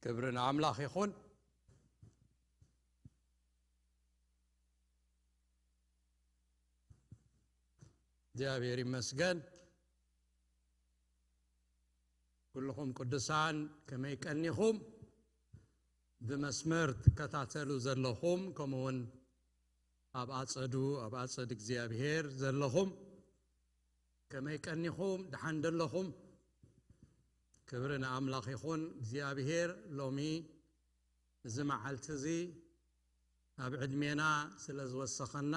ክብሪ ንኣምላኽ ይኹን። እግዚኣብሔር ይመስገን። ኩልኹም ቅዱሳን ከመይ ቀኒኹም? ብመስመር ትከታተሉ ዘለኹም፣ ከምኡውን ኣብ ኣጸዱ፣ ኣብ ኣጸድ እግዚኣብሔር ዘለኹም ከመይ ቀኒኹም? ደሓን ደለኹም? ክብሪ ንኣምላኽ ይኹን። እግዚኣብሔር ሎሚ እዚ መዓልቲ እዚ ኣብ ዕድሜና ስለ ዝወሰኸና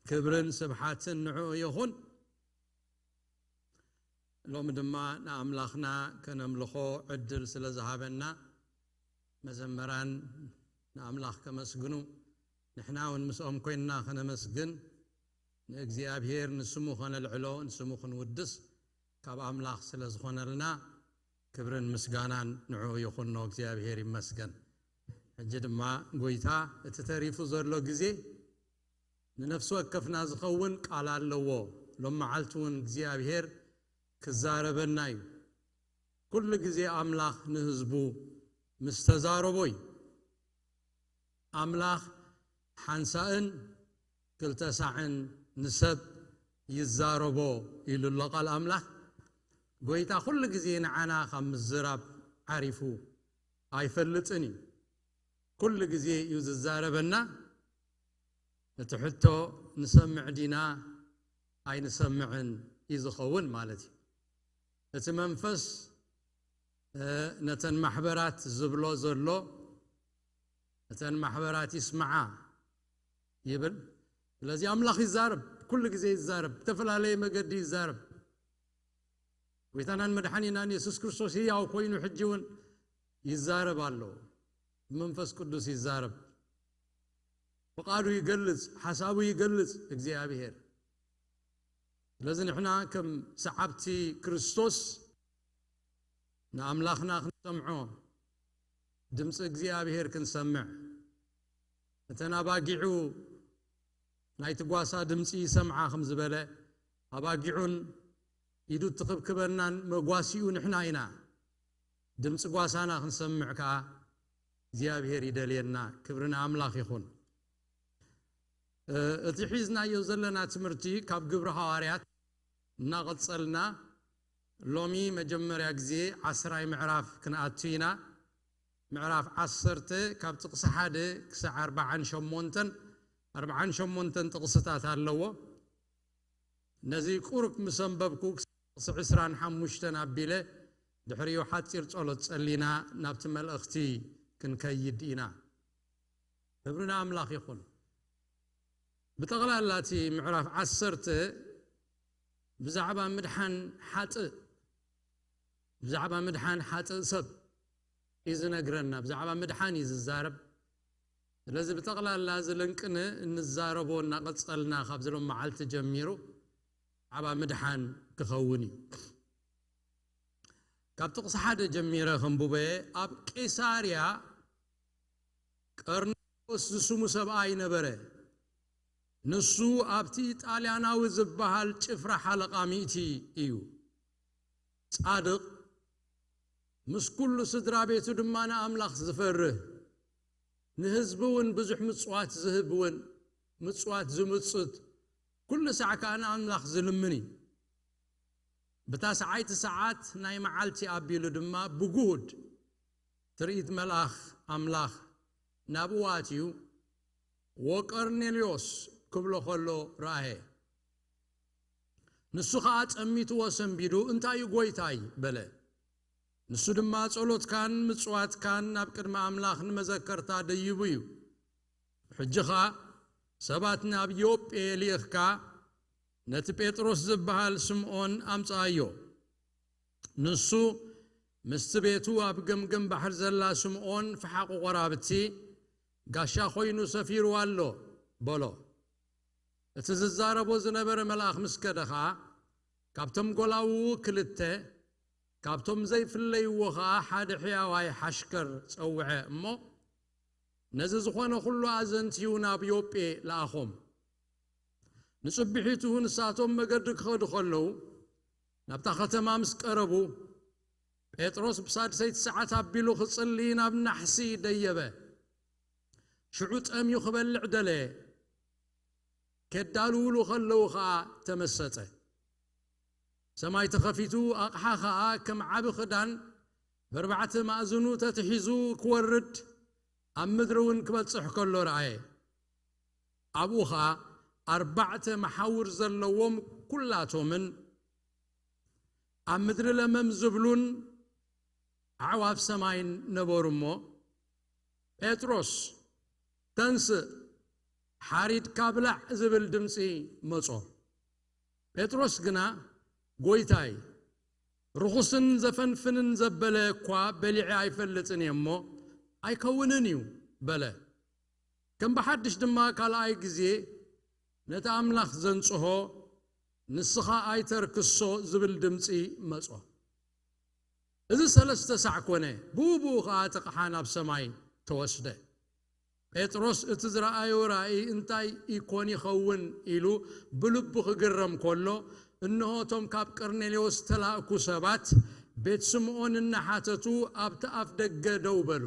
ክብርን ስብሓትን ንዕኡ ይኹን። ሎሚ ድማ ንኣምላኽና ከነምልኾ ዕድል ስለ ዝሃበና መዘመራን ንኣምላኽ ከመስግኑ፣ ንሕና እውን ምስኦም ኮይንና ከነመስግን፣ ንእግዚኣብሔር ንስሙ ከነልዕሎ፣ ንስሙ ክንውድስ ካብ ኣምላኽ ስለ ዝኾነልና ክብርን ምስጋናን ንዕኡ ይኹኖ። እግዚኣብሔር ይመስገን። ሕጂ ድማ ጎይታ እቲ ተሪፉ ዘሎ ግዜ ንነፍሲ ወከፍና ዝኸውን ቃል ኣለዎ። ሎም መዓልቲ እውን እግዚኣብሔር ክዛረበና እዩ። ኩሉ ግዜ ኣምላኽ ንህዝቡ ምስ ተዛረቦ እዩ። ኣምላኽ ሓንሳእን ክልተ ሳዕን ንሰብ ይዛረቦ ኢሉ ኣሎ ቃል ኣምላኽ። ጎይታ ኩሉ ግዜ ንዓና ካብ ምዝራብ ዓሪፉ ኣይፈልጥን እዩ። ኩሉ ግዜ እዩ ዝዛረበና። እቲ ሕቶ ንሰምዕ ዲና ኣይንሰምዕን እዩ ዝኸውን ማለት እዩ። እቲ መንፈስ፣ እ፣ ነተን ማሕበራት ዝብሎ ዘሎ፣ እተን ማሕበራት ይስምዓ ይብል። ስለዚ ኣምላኽ ይዛረብ፣ ኩሉ ግዜ ይዛረብ፣ ብተፈላለየ መገዲ ይዛረብ። ጎይታናን መድሓኒናን የሱስ ክርስቶስ ህያው ኮይኑ ሕጂ እውን ይዛረብ ኣሎ። ብመንፈስ ቅዱስ ይዛረብ። ፍቓዱ ይገልጽ፣ ሓሳቡ ይገልጽ እግዚኣብሔር። ስለዚ ንሕና ከም ሰዓብቲ ክርስቶስ ንኣምላኽና ክንሰምዖ፣ ድምፂ እግዚኣብሔር ክንሰምዕ፣ እተን ኣባጊዑ ናይቲ ጓሳ ድምፂ ይሰምዓ ከም ዝበለ፣ ኣባጊዑን ኢዱ እትኽብክበናን መጓሲኡ ንሕና ኢና። ድምፂ ጓሳና ክንሰምዕ ከዓ እግዚኣብሔር ይደልየና። ክብሪ ንኣምላኽ ይኹን። እ፣ እቲ ሒዝናዮ ዘለና ትምህርቲ ካብ ግብሪ ሃዋርያት እናቐጸልና፣ ሎሚ መጀመርያ ግዜ ዓስራይ ምዕራፍ ክንኣቱ ኢና። ምዕራፍ ዓሰርተ ካብ ጥቕሲ ሓደ ክሳዕ ኣርባዓን ሸሞንተን፣ ኣርባዓን ሸሞንተን ጥቕስታት ኣለዎ። ነዚ ቁሩብ ምስ ኣንበብኩ፣ ክሳዕ ጥቕሲ ዕስራን ሓሙሽተን ኣቢለ፣ ድሕሪኡ ሓጺር ጸሎት ጸሊና ናብቲ መልእኽቲ ክንከይድ ኢና። ክብሪ ንኣምላኽ ይኹን። ብጠቕላላ እቲ ምዕራፍ ዓሰርተ ብዛዕባ ምድሓን ሓጥእ፣ ብዛዕባ ምድሓን ሓጥእ ሰብ እዩ ዝነግረና። ብዛዕባ ምድሓን እዩ ዝዛረብ። ስለዚ ብጠቕላላ እዚ ልንቅነ እንዛረቦ እናቐጸልና ካብ ዝሎም መዓልቲ ጀሚሩ ብዛዕባ ምድሓን ክኸውን እዩ። ካብ ጥቕሲ ሓደ ጀሚረ ከንብበየ። ኣብ ቄሳርያ ቀርኔሌዎስ ዝስሙ ሰብኣይ ነበረ። ንሱ ኣብቲ ጣልያናዊ ዝበሃል ጭፍራ ሓለቓ ሚእቲ እዩ። ጻድቕ፣ ምስ ኩሉ ስድራ ቤቱ ድማ ንኣምላኽ ዝፈርህ፣ ንህዝቢ እውን ብዙሕ ምጽዋት ዝህብ እውን ምጽዋት ዝምጽት፣ ኩሉ ሳዕ ከኣ ንኣምላኽ ዝልምን እዩ። ብታስዓይቲ ሰዓት ናይ መዓልቲ ኣቢሉ ድማ ብጉሁድ ትርኢት መልኣኽ ኣምላኽ ናብኡ ኣትዩ፣ "ወቀርኔልዮስ" ክብሎ ከሎ ረኣየ። ንሱ ኸኣ ጸሚትዎ ሰንቢዱ፣ "እንታይ እዩ ጐይታይ?" በለ። ንሱ ድማ፣ "ጸሎትካን ምጽዋትካን ናብ ቅድሚ ኣምላኽ ንመዘከርታ ደይቡ እዩ። ሕጂ ኸኣ ሰባት ናብ ዮጴ ልኢኽካ ነቲ ጴጥሮስ ዝበሃል ስምዖን ኣምጽኣዮ። ንሱ ምስቲ ቤቱ ኣብ ገምገም ባሕሪ ዘላ ስምዖን ፈሓቑ ቖራብቲ ጋሻ ኾይኑ ሰፊርዋ ኣሎ" በሎ። እቲ ዝዛረቦ ዝነበረ መልኣኽ ምስ ከደ ኸኣ፣ ካብቶም ጐላውኡ ክልተ፣ ካብቶም ዘይፍለይዎ ኸኣ ሓደ ሕያዋይ ሓሽከር ጸውዐ እሞ፣ ነዚ ዝኾነ ኹሉ ኣዘንትዩ ናብ ዮጴ ለኣኾም። ንጽብሒቱ ንሳቶም መገዲ ክኸዱ ኸለዉ፣ ናብታ ኸተማ ምስ ቀረቡ፣ ጴጥሮስ ብሳድሰይቲ ሰዓት ኣቢሉ ክጽሊ ናብ ናሕሲ ደየበ። ሽዑ ጠምዩ ክበልዕ ደለየ። ኬዳልውሉ ከለዉ ኸኣ ተመሰጠ። ሰማይ ተኸፊቱ፣ ኣቕሓ ኸኣ ከም ዓቢ ክዳን ብኣርባዕተ ማእዝኑ ተትሒዙ ክወርድ፣ ኣብ ምድሪ እውን ክበጽሕ ከሎ ረኣየ። ኣብኡ ኸኣ ኣርባዕተ መሓውር ዘለዎም ኩላቶምን ኣብ ምድሪ ለመም ዝብሉን ኣዕዋፍ ሰማይን ነበሩ እሞ፣ "ጴጥሮስ፣ ተንስእ፣ ሓሪድካ ብላዕ" ዝብል ድምጺ መጾ። ጴጥሮስ ግና፣ "ጐይታይ፣ ርኹስን ዘፈንፍንን ዘበለ እኳ በሊዐ ኣይፈልጥን እየ እሞ፣ ኣይከውንን እዩ" በለ። ከም ብሓድሽ ድማ ካልኣይ ግዜ ነቲ ኣምላኽ ዘንጽሆ፣ "ንስኻ ኣይተርክሶ" ዝብል ድምጺ መጾ። እዚ ሰለስተ ሳዕ ኮነ፣ ብኡ ብኡ ኸኣ እቲ ኣቕሓ ናብ ሰማይ ተወስደ። ጴጥሮስ እቲ ዝረኣዮ ራእይ እንታይ ይኮን ይኸውን ኢሉ ብልቡ ክግረም ከሎ፣ እንሆ እቶም ካብ ቀርኔሌዎስ ዝተላእኩ ሰባት ቤት ስምዖን እናሓተቱ ኣብቲ ኣፍ ደገ ደው በሉ።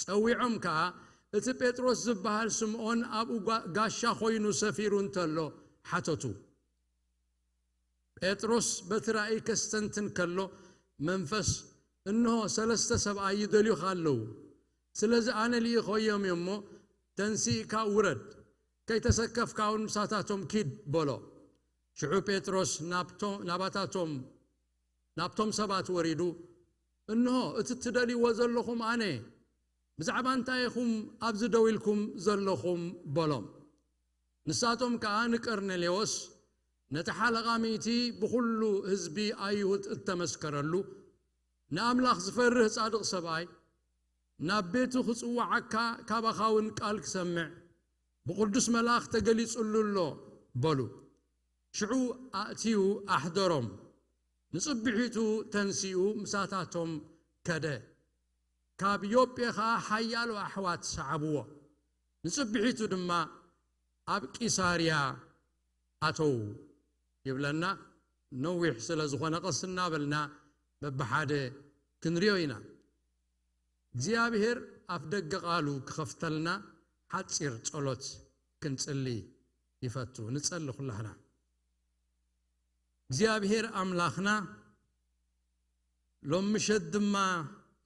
ጸዊዖም ከኣ፣ እቲ ጴጥሮስ ዝበሃል ስምዖን ኣብኡ ጓ-፣ ጋሻ ኮይኑ ሰፊሩ እንተሎ ሓተቱ። ጴጥሮስ በቲ ራእይ ከስተንትን ከሎ፣ መንፈስ፣ "እንሆ ሰለስተ ሰብኣይ ይደልዩኻ ኣለዉ። ስለዚ ኣነ ልኢኾዮም እየ እሞ፣ ተንሲእካ ውረድ፣ ከይተሰከፍካ እውን ምሳታቶም ኪድ" በሎ። ሽዑ ጴጥሮስ ናብቶ-፣ ናባታቶም፣ ናብቶም ሰባት ወሪዱ፣ "እንሆ እቲ እትደልይዎ ዘለኹም ኣነ እየ። ብዛዕባ እንታይ ኢኹም ኣብዚ ደው ኢልኩም ዘለኹም?" በሎም። ንሳቶም ከኣ ንቀርኔሌዎስ፣ ነቲ ሓለቓ ሚእቲ ብኹሉ ህዝቢ ኣይሁድ እተመስከረሉ፣ ንኣምላኽ ዝፈርህ ጻድቕ ሰብኣይ፣ ናብ ቤቱ ክጽውዓካ፣ ካባኻ እውን ቃል ክሰምዕ ብቕዱስ መልኣኽ ተገሊጹሉ ኣሎ በሉ። ሽዑ ኣእትዩ ኣሕደሮም። ንጽብሒቱ ተንሲኡ ምሳታቶም ከደ። ካብ ዮጴ ኸኣ ሓያሎ ኣሕዋት ሰዓብዎ። ንጽብሒቱ ድማ ኣብ ቂሳርያ ኣተዉ ይብለና። ነዊሕ ስለ ዝኾነ ቀስ እናበልና በብሓደ ክንሪኦ ኢና። እግዚኣብሔር ኣፍ ደገ ቃሉ ክኸፍተልና ሓጺር ጸሎት ክንጽሊ ይፈቱ። ንጸሊ ኩላህና። እግዚኣብሔር ኣምላኽና፣ ሎም ምሸት ድማ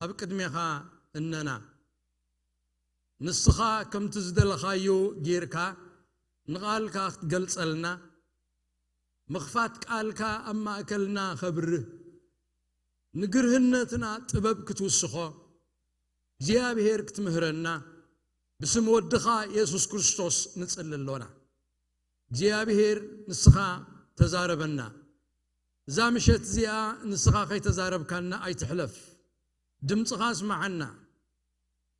ኣብ ቅድሜኻ እነና። ንስኻ ከምቲ ዝደለኻዮ ጌርካ ንቓልካ ክትገልጸልና፣ ምኽፋት ቃልካ ኣብ ማእከልና ኸብርህ፣ ንግርህነትና ጥበብ ክትውስኾ እግዚኣብሔር ክትምህረና ብስም ወድኻ የሱስ ክርስቶስ ንጽሊ ኣሎና። እግዚኣብሔር ንስኻ ተዛረበና። እዛ ምሸት እዚኣ ንስኻ ከይተዛረብካና ኣይትሕለፍ። ድምፅኻ ኣስምዓና።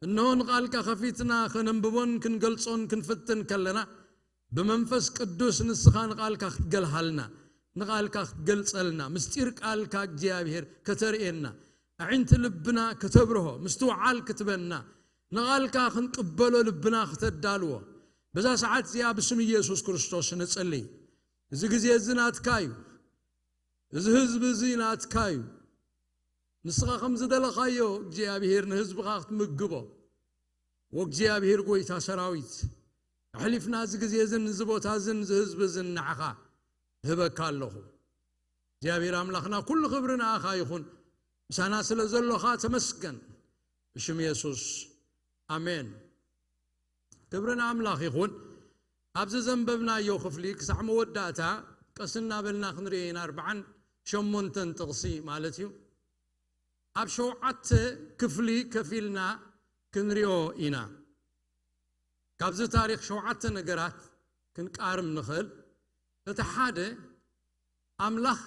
እንሆ ንቓልካ ከፊትና ከነንብቦን ክንገልጾን ክንፍትን ከለና፣ ብመንፈስ ቅዱስ ንስኻ ንቓልካ ክትገልሃልና፣ ንቓልካ ክትገልጸልና፣ ምስጢር ቃልካ እግዚኣብሔር ከተርእየና፣ ኣዒንቲ ልብና ከተብርሆ፣ ምስትውዓል ክትበና፣ ንቓልካ ክንቅበሎ ልብና ክተዳልዎ፣ በዛ ሰዓት እዚኣ ብስም ኢየሱስ ክርስቶስ ንጽሊ። እዚ ግዜ እዚ ናትካ እዩ። እዚ ህዝቢ እዚ ናትካ እዩ። ንስኻ ከም ዝደለኻዮ እግዚኣብሔር ንህዝብኻ ክትምግቦ፣ ወእግዚኣብሔር ጐይታ ሰራዊት፣ ኣሕሊፍና እዚ ግዜ እዝን እዚ ቦታ እዝን እዚ ህዝቢ እዝን ንዓኻ እህበካ ኣለኹ። እግዚኣብሔር ኣምላኽና፣ ኩሉ ክብሪ ንኣኻ ይኹን። ምሳና ስለ ዘሎኻ ተመስገን። ብሽም የሱስ፣ ኣሜን። ክብሪ ንኣምላኽ ይኹን። ኣብዚ ዘንበብናዮ ክፍሊ ክሳዕ መወዳእታ ቀስ እናበልና ክንሪኦ ኢና። ኣርብዓን ሸሞንተን ጥቕሲ ማለት እዩ። ኣብ ሸውዓተ ክፍሊ ከፊልና ክንሪኦ ኢና። ካብዚ ታሪኽ ሸውዓተ ነገራት ክንቃርም ንኽእል። እቲ ሓደ፣ ኣምላኽ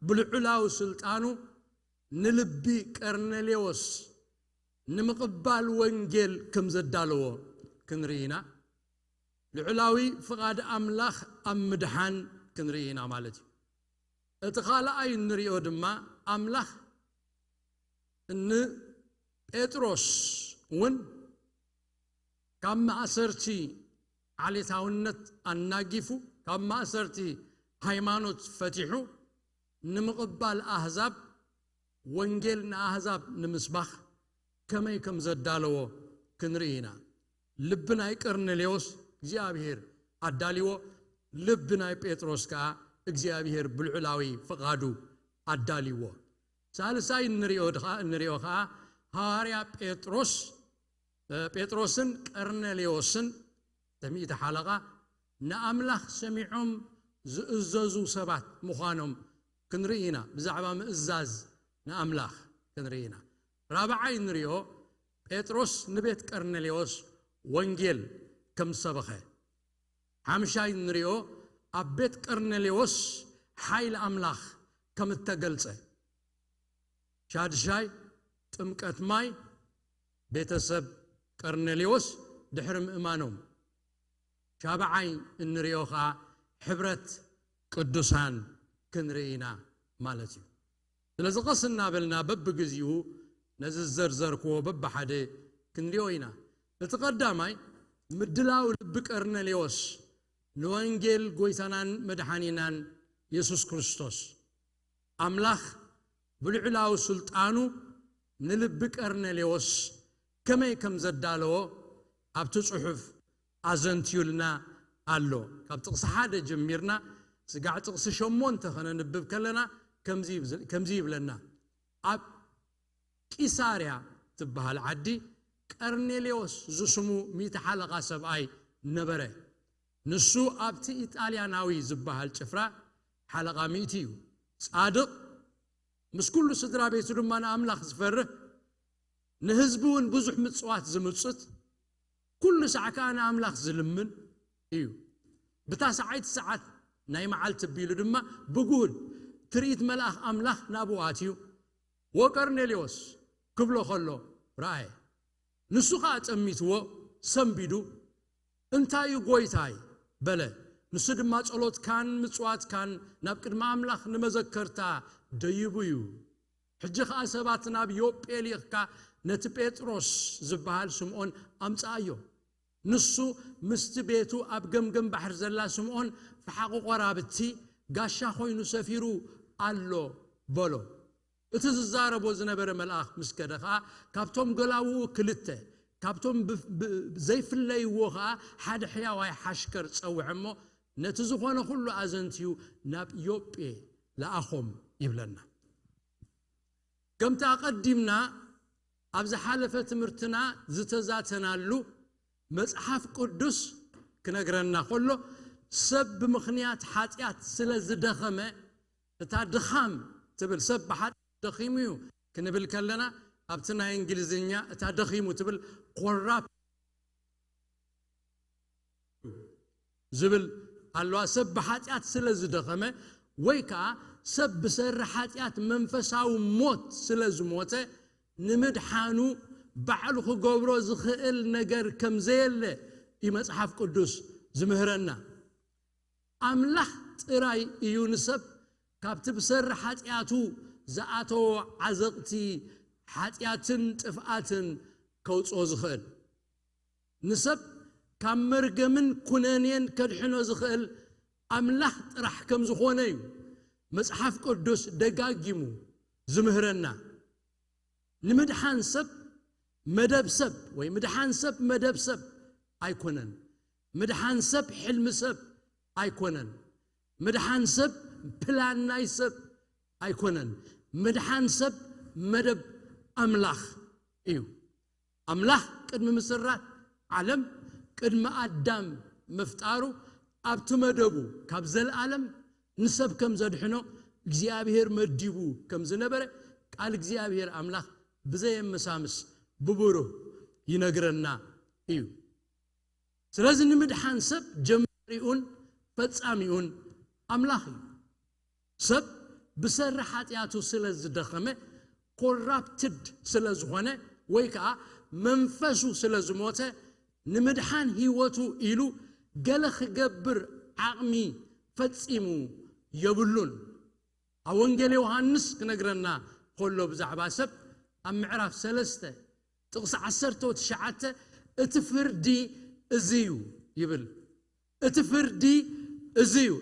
ብልዑላዊ ስልጣኑ ንልቢ ቀርኔሌዎስ ንምቕባል ወንጌል ከም ዘዳለዎ ክንርኢ ኢና። ልዑላዊ ፍቓድ ኣምላኽ ኣብ ምድሓን ክንርኢ ኢና ማለት እዩ። እቲ ካልኣይ እንሪኦ ድማ፣ ኣምላኽ ንጴጥሮስ እውን ካብ ማእሰርቲ ዓሌታውነት ኣናጊፉ፣ ካብ ማእሰርቲ ሃይማኖት ፈቲሑ፣ ንምቕባል ኣህዛብ ወንጌል ንኣህዛብ ንምስባኽ ከመይ ከም ዘዳለዎ ክንርኢ ኢና። ልቢ ናይ ቀርኔሌዎስ እግዚኣብሔር ኣዳልዎ፣ ልቢ ናይ ጴጥሮስ ከኣ እግዚኣብሔር ብልዑላዊ ፍቓዱ ኣዳልዎ። ሳልሳይ እንሪኦ ድኻ-፣ እንሪኦ ከኣ ሃዋርያ ጴጥሮስ፣ እ፣ ጴጥሮስን ቀርኔሌዎስን፣ እቲ ሚእቲ ሓለቓ፣ ንኣምላኽ ሰሚዖም ዝእዘዙ ሰባት ምዃኖም ክንርኢ ኢና። ብዛዕባ ምእዛዝ ንኣምላኽ ክንርኢ ኢና። ራብዓይ እንሪኦ ጴጥሮስ ንቤት ቀርኔሌዎስ ወንጌል ከም ዝሰበኸ። ሓምሻይ እንሪኦ ኣብ ቤት ቀርኔሌዎስ ሓይሊ ኣምላኽ ከም እተገልጸ። ሻድሻይ ጥምቀት ማይ ቤተሰብ ቀርኔሌዎስ ድሕሪ ምእማኖም። ሻብዓይ እንሪኦ ኸዓ ሕብረት ቅዱሳን ክንርኢ ኢና ማለት እዩ። ስለዚ ቀስ እናበልና በብግዚኡ ነዚ ዝዘርዘርክዎ በብሓደ ክንሪኦ ኢና። እቲ ቀዳማይ ምድላው ልቢ ቀርኔሌዎስ ንወንጌል ጎይታናን መድሓኒናን የሱስ ክርስቶስ። ኣምላኽ ብልዑላዊ ስልጣኑ ንልቢ ቀርኔሌዎስ ከመይ ከም ዘዳለዎ ኣብቲ ጽሑፍ ኣዘንትዩልና ኣሎ። ካብ ጥቕሲ ሓደ ጀሚርና ስጋዕ ጥቕሲ ሸሞንተ ከነንብብ ከለና ከምዚ ይብዝ-፣ ከምዚ ይብለና። ኣብ ቂሳርያ ትበሃል ዓዲ ቀርኔሌዎስ ዝስሙ ሚእቲ ሓለቓ ሰብኣይ ነበረ። ንሱ ኣብቲ ኢጣልያናዊ ዝበሃል ጭፍራ ሓለቓ ሚእቲ እዩ። ጻድቕ፣ ምስ ኩሉ ስድራ ቤቱ ድማ ንኣምላኽ ዝፈርህ፣ ንህዝቢ እውን ብዙሕ ምጽዋት ዝምጽት፣ ኩሉ ሳዕ ከኣ ንኣምላኽ ዝልምን እዩ። ብታ ሰዓይቲ ሰዓት ናይ መዓልቲ ኣቢሉ ድማ ብጉሁድ ትርኢት መልኣኽ ኣምላኽ ናብኡ ኣትዩ፣ "ወቀርኔሌዎስ" ክብሎ ከሎ ረኣየ። ንሱ ኸኣ ጠሚትዎ ሰንቢዱ፣ "እንታይ እዩ ጐይታይ?" በለ። ንሱ ድማ፣ "ጸሎትካን ምጽዋትካን ናብ ቅድሚ ኣምላኽ ንመዘከርታ ደይቡ እዩ። ሕጂ ኸኣ ሰባት ናብ ዮጴ ልኢኽካ ነቲ ጴጥሮስ ዝበሃል ስምዖን ኣምጽኣዮ። ንሱ ምስቲ ቤቱ ኣብ ገምገም ባሕሪ ዘላ ስምዖን ፈሓቑ ቈራብቲ ጋሻ ኾይኑ ሰፊሩ ኣሎ" በሎ። እቲ ዝዛረቦ ዝነበረ መልኣኽ ምስ ከደ ኸኣ፣ ካብቶም ገላውኡ ክልተ፣ ካብቶም ብ-፣ ብ-፣ ዘይፍለይዎ ኸኣ ሓደ ሕያዋይ ሓሽከር ጸውዐ እሞ፣ ነቲ ዝኾነ ኹሉ ኣዘንትዩ ናብ ዮጴ ለኣኾም ይብለና። ከምቲ ኣቐዲምና ኣብ ዝሓለፈ ትምህርትና ዝተዛተናሉ፣ መጽሓፍ ቅዱስ ክነግረና ከሎ፣ ሰብ ብምኽንያት ሓጢኣት ስለ ዝደኸመ፣ እታ ድኻም ትብል፣ ሰብ ብሓጢኣት ደኺሙ እዩ ክንብል ከለና፣ ኣብቲ ናይ እንግሊዝኛ እታ ደኺሙ ትብል ኮራፕት ዝብል ኣለዋ። ሰብ ብሓጢኣት ስለ ዝደኸመ፣ ወይ ከኣ ሰብ ብሰሪ ሓጢኣት መንፈሳዊ ሞት ስለ ዝሞተ፣ ንምድሓኑ ባዕሉ ክገብሮ ዝኽእል ነገር ከም ዘየለ እዩ መጽሓፍ ቅዱስ ዝምህረና። ኣምላኽ ጥራይ እዩ ንሰብ ካብቲ ብሰሪ ሓጢኣቱ ዝኣተዎ ዓዘቕቲ ሓጢኣትን ጥፍኣትን ከውጽኦ ዝኽእል። ንሰብ ካብ መርገምን ኩነኔን ከድሕኖ ዝኽእል ኣምላኽ ጥራሕ ከም ዝኾነ እዩ መጽሓፍ ቅዱስ ደጋጊሙ ዝምህረና። ንምድሓን ሰብ መደብ ሰብ ወይ ምድሓን ሰብ መደብ ሰብ ኣይኮነን። ምድሓን ሰብ ሕልሚ ሰብ ኣይኮነን። ምድሓን ሰብ ፕላን ናይ ሰብ ኣይኮነን። ምድሓን ሰብ መደብ ኣምላኽ እዩ። ኣምላኽ ቅድሚ ምስራት ዓለም፣ ቅድሚ ኣዳም ምፍጣሩ፣ ኣብቲ መደቡ ካብ ዘለኣለም ንሰብ ከም ዘድሕኖ እግዚኣብሔር መዲቡ ከም ዝነበረ ቃል እግዚኣብሔር ኣምላኽ ብዘየመሳምስ ብብሩህ ይነግረና እዩ። ስለዚ ንምድሓን ሰብ ጀማሪኡን ፈጻሚኡን ኣምላኽ እዩ። ሰብ ብሰሪ ሓጢኣቱ ስለ ዝደኸመ፣ ኮራፕትድ ስለ ዝኾነ፣ ወይ ከኣ መንፈሱ ስለ ዝሞተ፣ ንምድሓን ህይወቱ ኢሉ ገለ ክገብር ዓቕሚ ፈጺሙ የብሉን። ኣብ ወንጌል ዮሃንስ ክነግረና ከሎ ብዛዕባ ሰብ ኣብ ምዕራፍ ሰለስተ ጥቕሲ ዓሰርተ ወትሽዓተ፣ "እቲ ፍርዲ እዚ እዩ" ይብል። "እቲ ፍርዲ እዚ እዩ፣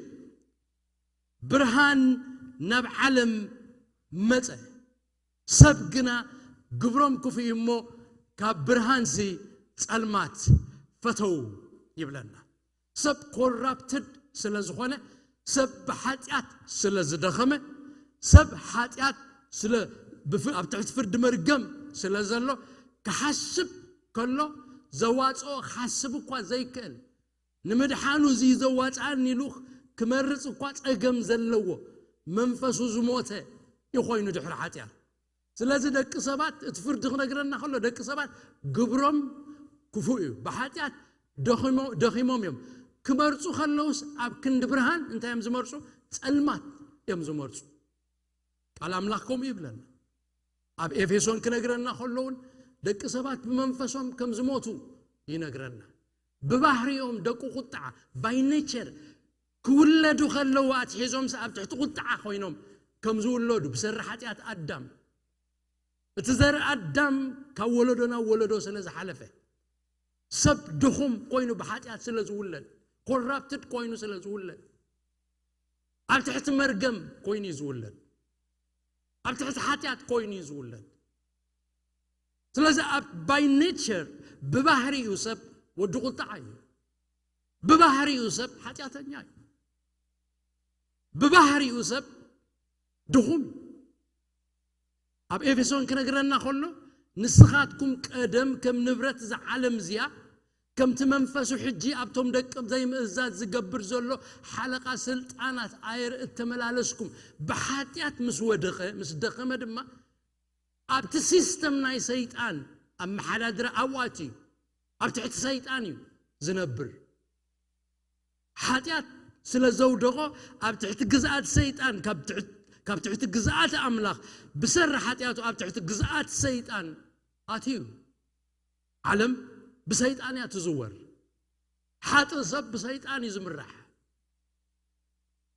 ብርሃን ናብ ዓለም መጸ፣ ሰብ ግና ግብሮም ክፉእ እዩ እሞ ካብ ብርሃንሲ ጸልማት ፈተው ይብለና። ሰብ ኮራፕትድ ስለ ዝኾነ፣ ሰብ ብሓጢኣት ስለ ዝደኸመ፣ ሰብ ሓጢኣት ስለ ብፍ- ኣብ ትሕቲ ፍርዲ መርገም ስለ ዘሎ ክሓስብ ከሎ ዘዋፅኦ ክሓስብ እኳ ዘይክእል፣ ንምድሓኑ እዚ ዘዋፅኣኒ ኢሉ ክመርፅ እኳ ፀገም ዘለዎ መንፈሱ ዝሞተ ይኮይኑ ድሕሪ ሓጢኣት። ስለዚ ደቂ ሰባት እቲ ፍርዲ ክነግረና ከሎ ደቂ ሰባት ግብሮም ክፉእ እዩ። ብሓጢኣት ደኺሞ- ደኺሞም እዮም። ክመርፁ ከለውስ ኣብ ክንዲ ብርሃን እንታይ እዮም ዝመርፁ? ጸልማት እዮም ዝመርፁ። ቃል ኣምላኽ ከምኡ ይብለና። ኣብ ኤፌሶን ክነግረና ከሎ እውን ደቂ ሰባት ብመንፈሶም ከም ዝሞቱ ይነግረና። ብባህሪኦም ደቂ ቁጥዓ፣ ባይ ኔቸር፣ ክውለዱ ከለዉ ኣትሒዞም ኣብ ትሕቲ ቁጥዓ ኮይኖም ከም ዝውለዱ ብሰሪ ሓጢኣት ኣዳም። እቲ ዘር ኣዳም ካብ ወለዶ ናብ ወለዶ ስለ ዝሓለፈ፣ ሰብ ድኹም ኮይኑ ብሓጢኣት ስለ ዝውለድ፣ ኮራፕትድ ኮይኑ ስለ ዝውለድ፣ ኣብ ትሕቲ መርገም ኮይኑ እዩ ዝውለድ፣ ኣብ ትሕቲ ሓጢኣት ኮይኑ እዩ ዝውለድ። ስለዚ ኣብ ባይ ኔቸር፣ ብባህሪኡ ሰብ ወዲ ቁጥዓ እዩ። ብባህሪኡ ሰብ ሓጢኣተኛ እዩ። ብባህሪኡ ሰብ ድኹም እዩ። ኣብ ኤፌሶን ክነግረና ከሎ፣ ንስኻትኩም ቀደም ከም ንብረት እዛ ዓለም እዚኣ፣ ከምቲ መንፈሱ ሕጂ ኣብቶም ደቂ ዘይምእዛዝ ዝገብር ዘሎ ሓለቓ ስልጣናት ኣየር እተመላለስኩም፣ ብሓጢኣት ምስ ወደቐ፣ ምስ ደኸመ ድማ ኣብቲ ሲስተም ናይ ሰይጣን ኣመሓዳድራ ኣብኡ ኣትዩ፣ ኣብ ትሕቲ ሰይጣን እዩ ዝነብር። ሓጢኣት ስለ ዘውደቖ ኣብ ትሕቲ ግዝኣት ሰይጣን፣ ካብ ትሕቲ- ካብ ትሕቲ ግዝኣት ኣምላኽ፣ ብሰሪ ሓጢኣቱ ኣብ ትሕቲ ግዝኣት ሰይጣን ኣትዩ። ዓለም ብሰይጣን እያ ትዝወር። ሓጥእ ሰብ ብሰይጣን እዩ ዝምራሕ።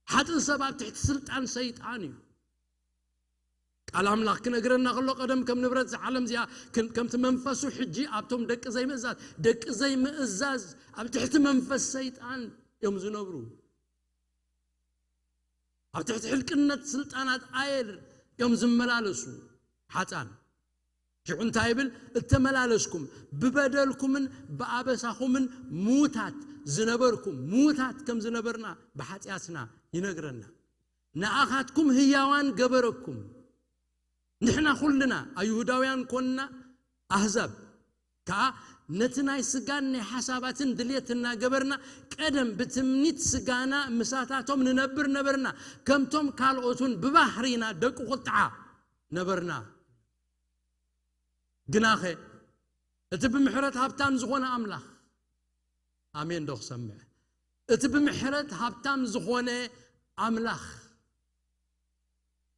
ሓጥእ ሰብ ኣብ ትሕቲ ስልጣን ሰይጣን እዩ። ቃል ኣምላኽ ክነግረና ከሎ፣ ቀደም ከም ንብረት እዛ ዓለም እዚኣ፣ ከም- ከምቲ መንፈሱ ሕጂ ኣብቶም ደቂ ዘይምእዛዝ፣ ደቂ ዘይምእዛዝ ኣብ ትሕቲ መንፈስ ሰይጣን እዮም ዝነብሩ። ኣብ ትሕቲ ሕልቅነት ስልጣናት ኣየር እዮም ዝመላለሱ ሓጣን። ሽዑ እንታይ ይብል? እተመላለስኩም፣ ብበደልኩምን ብኣበሳኹምን ምዉታት ዝነበርኩም፣ ምዉታት ከም ዝነበርና ብሓጢኣትና ይነግረና። ንኣኻትኩም ህያዋን ገበረኩም። ንሕና ኩልና ኣይሁዳውያን ኮንና ኣህዛብ ከኣ ነቲ ናይ ስጋን ናይ ሓሳባትን ድልየት እናገበርና ቀደም ብትምኒት ስጋና ምሳታቶም ንነብር ነበርና። ከምቶም ካልኦት እውን ብባህሪና ደቂ ቁጥዓ ነበርና። ግናኸ እቲ ብምሕረት ሃብታም ዝኾነ ኣምላኽ፣ ኣሜን ዶ ክሰምዕ? እቲ ብምሕረት ሃብታም ዝኾነ ኣምላኽ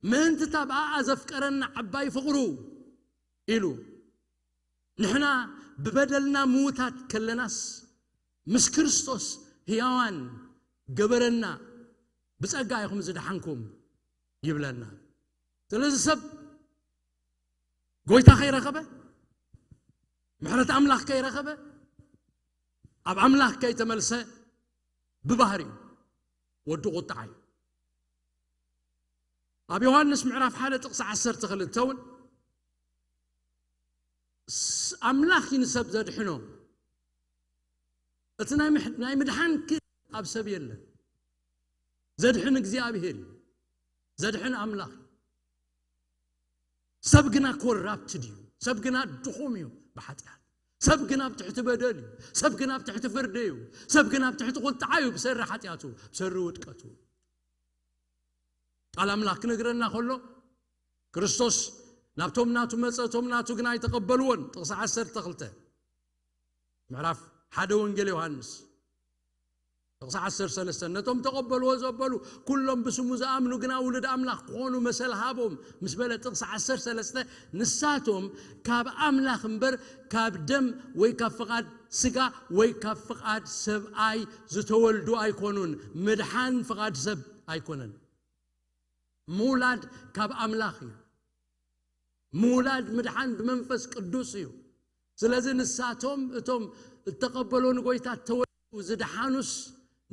ምእንቲ እታ ብኣኣ ዘፍቀረና ዓባይ ፍቕሩ ኢሉ ንሕና ብበደልና ምዉታት ከለናስ ምስ ክርስቶስ ህያዋን ገበረና። ብጸጋ ኢኹም ዝደሓንኩም ይብለና። ስለዚ ሰብ ጎይታ ከይረኸበ፣ ምሕረት ኣምላኽ ከይረኸበ፣ ኣብ ኣምላኽ ከይተመልሰ ብባህሪኡ ወዲ ቁጥዓ እዩ። ኣብ ዮሃንስ ምዕራፍ ሓደ ጥቕሲ ዓሰርተ ክልተ እውን ስ- ኣምላኽ እዩ ንሰብ ዘድሕኖ። እቲ ናይ ምሕ- ናይ ምድሓን ክእል ኣብ ሰብ የለን። ዘድሕን እግዚኣብሄር እዩ። ዘድሕን ኣምላኽ እዩ። ሰብ ግና ኮራፕትድ እዩ። ሰብ ግና ድኹም እዩ ብሓጢኣት። ሰብ ግና ኣብ ትሕቲ በደል እዩ። ሰብ ግና ኣብ ትሕቲ ፍርዲ እዩ። ሰብ ግና ኣብ ትሕቲ ቁጥዓ እዩ ብሰሪ ሓጢኣቱ፣ ብሰሪ ውድቀቱ። ቃል ኣምላኽ ክነግረና ከሎ፣ ክርስቶስ ናብቶም ናቱ መጸ፣ እቶም ናቱ ግና ኣይተቐበልዎን። ጥቕሲ ዓሰርተ ክልተ ምዕራፍ ሓደ ወንጌል ዮሃንስ ጥቕሲ ዓሰርተ ሰለስተ፣ ነቶም ተቐበልዎ ዘበሉ ኩሎም ብስሙ ዝኣምኑ ግና ውሉድ ኣምላኽ ክኾኑ መሰል ሃቦም ምስ በለ፣ ጥቕሲ ዓሰርተ ሰለስተ፣ ንሳቶም ካብ ኣምላኽ እምበር ካብ ደም ወይ ካብ ፍቓድ ስጋ ወይ ካብ ፍቓድ ሰብኣይ ዝተወልዱ ኣይኮኑን። ምድሓን ፍቓድ ሰብ ኣይኮነን። ምውላድ ካብ ኣምላኽ እዩ። ምውላድ ምድሓን ብመንፈስ ቅዱስ እዩ። ስለዚ ንሳቶም እቶም እተቐበሎ ንጎይታ ተወልዱ ዝደሓኑስ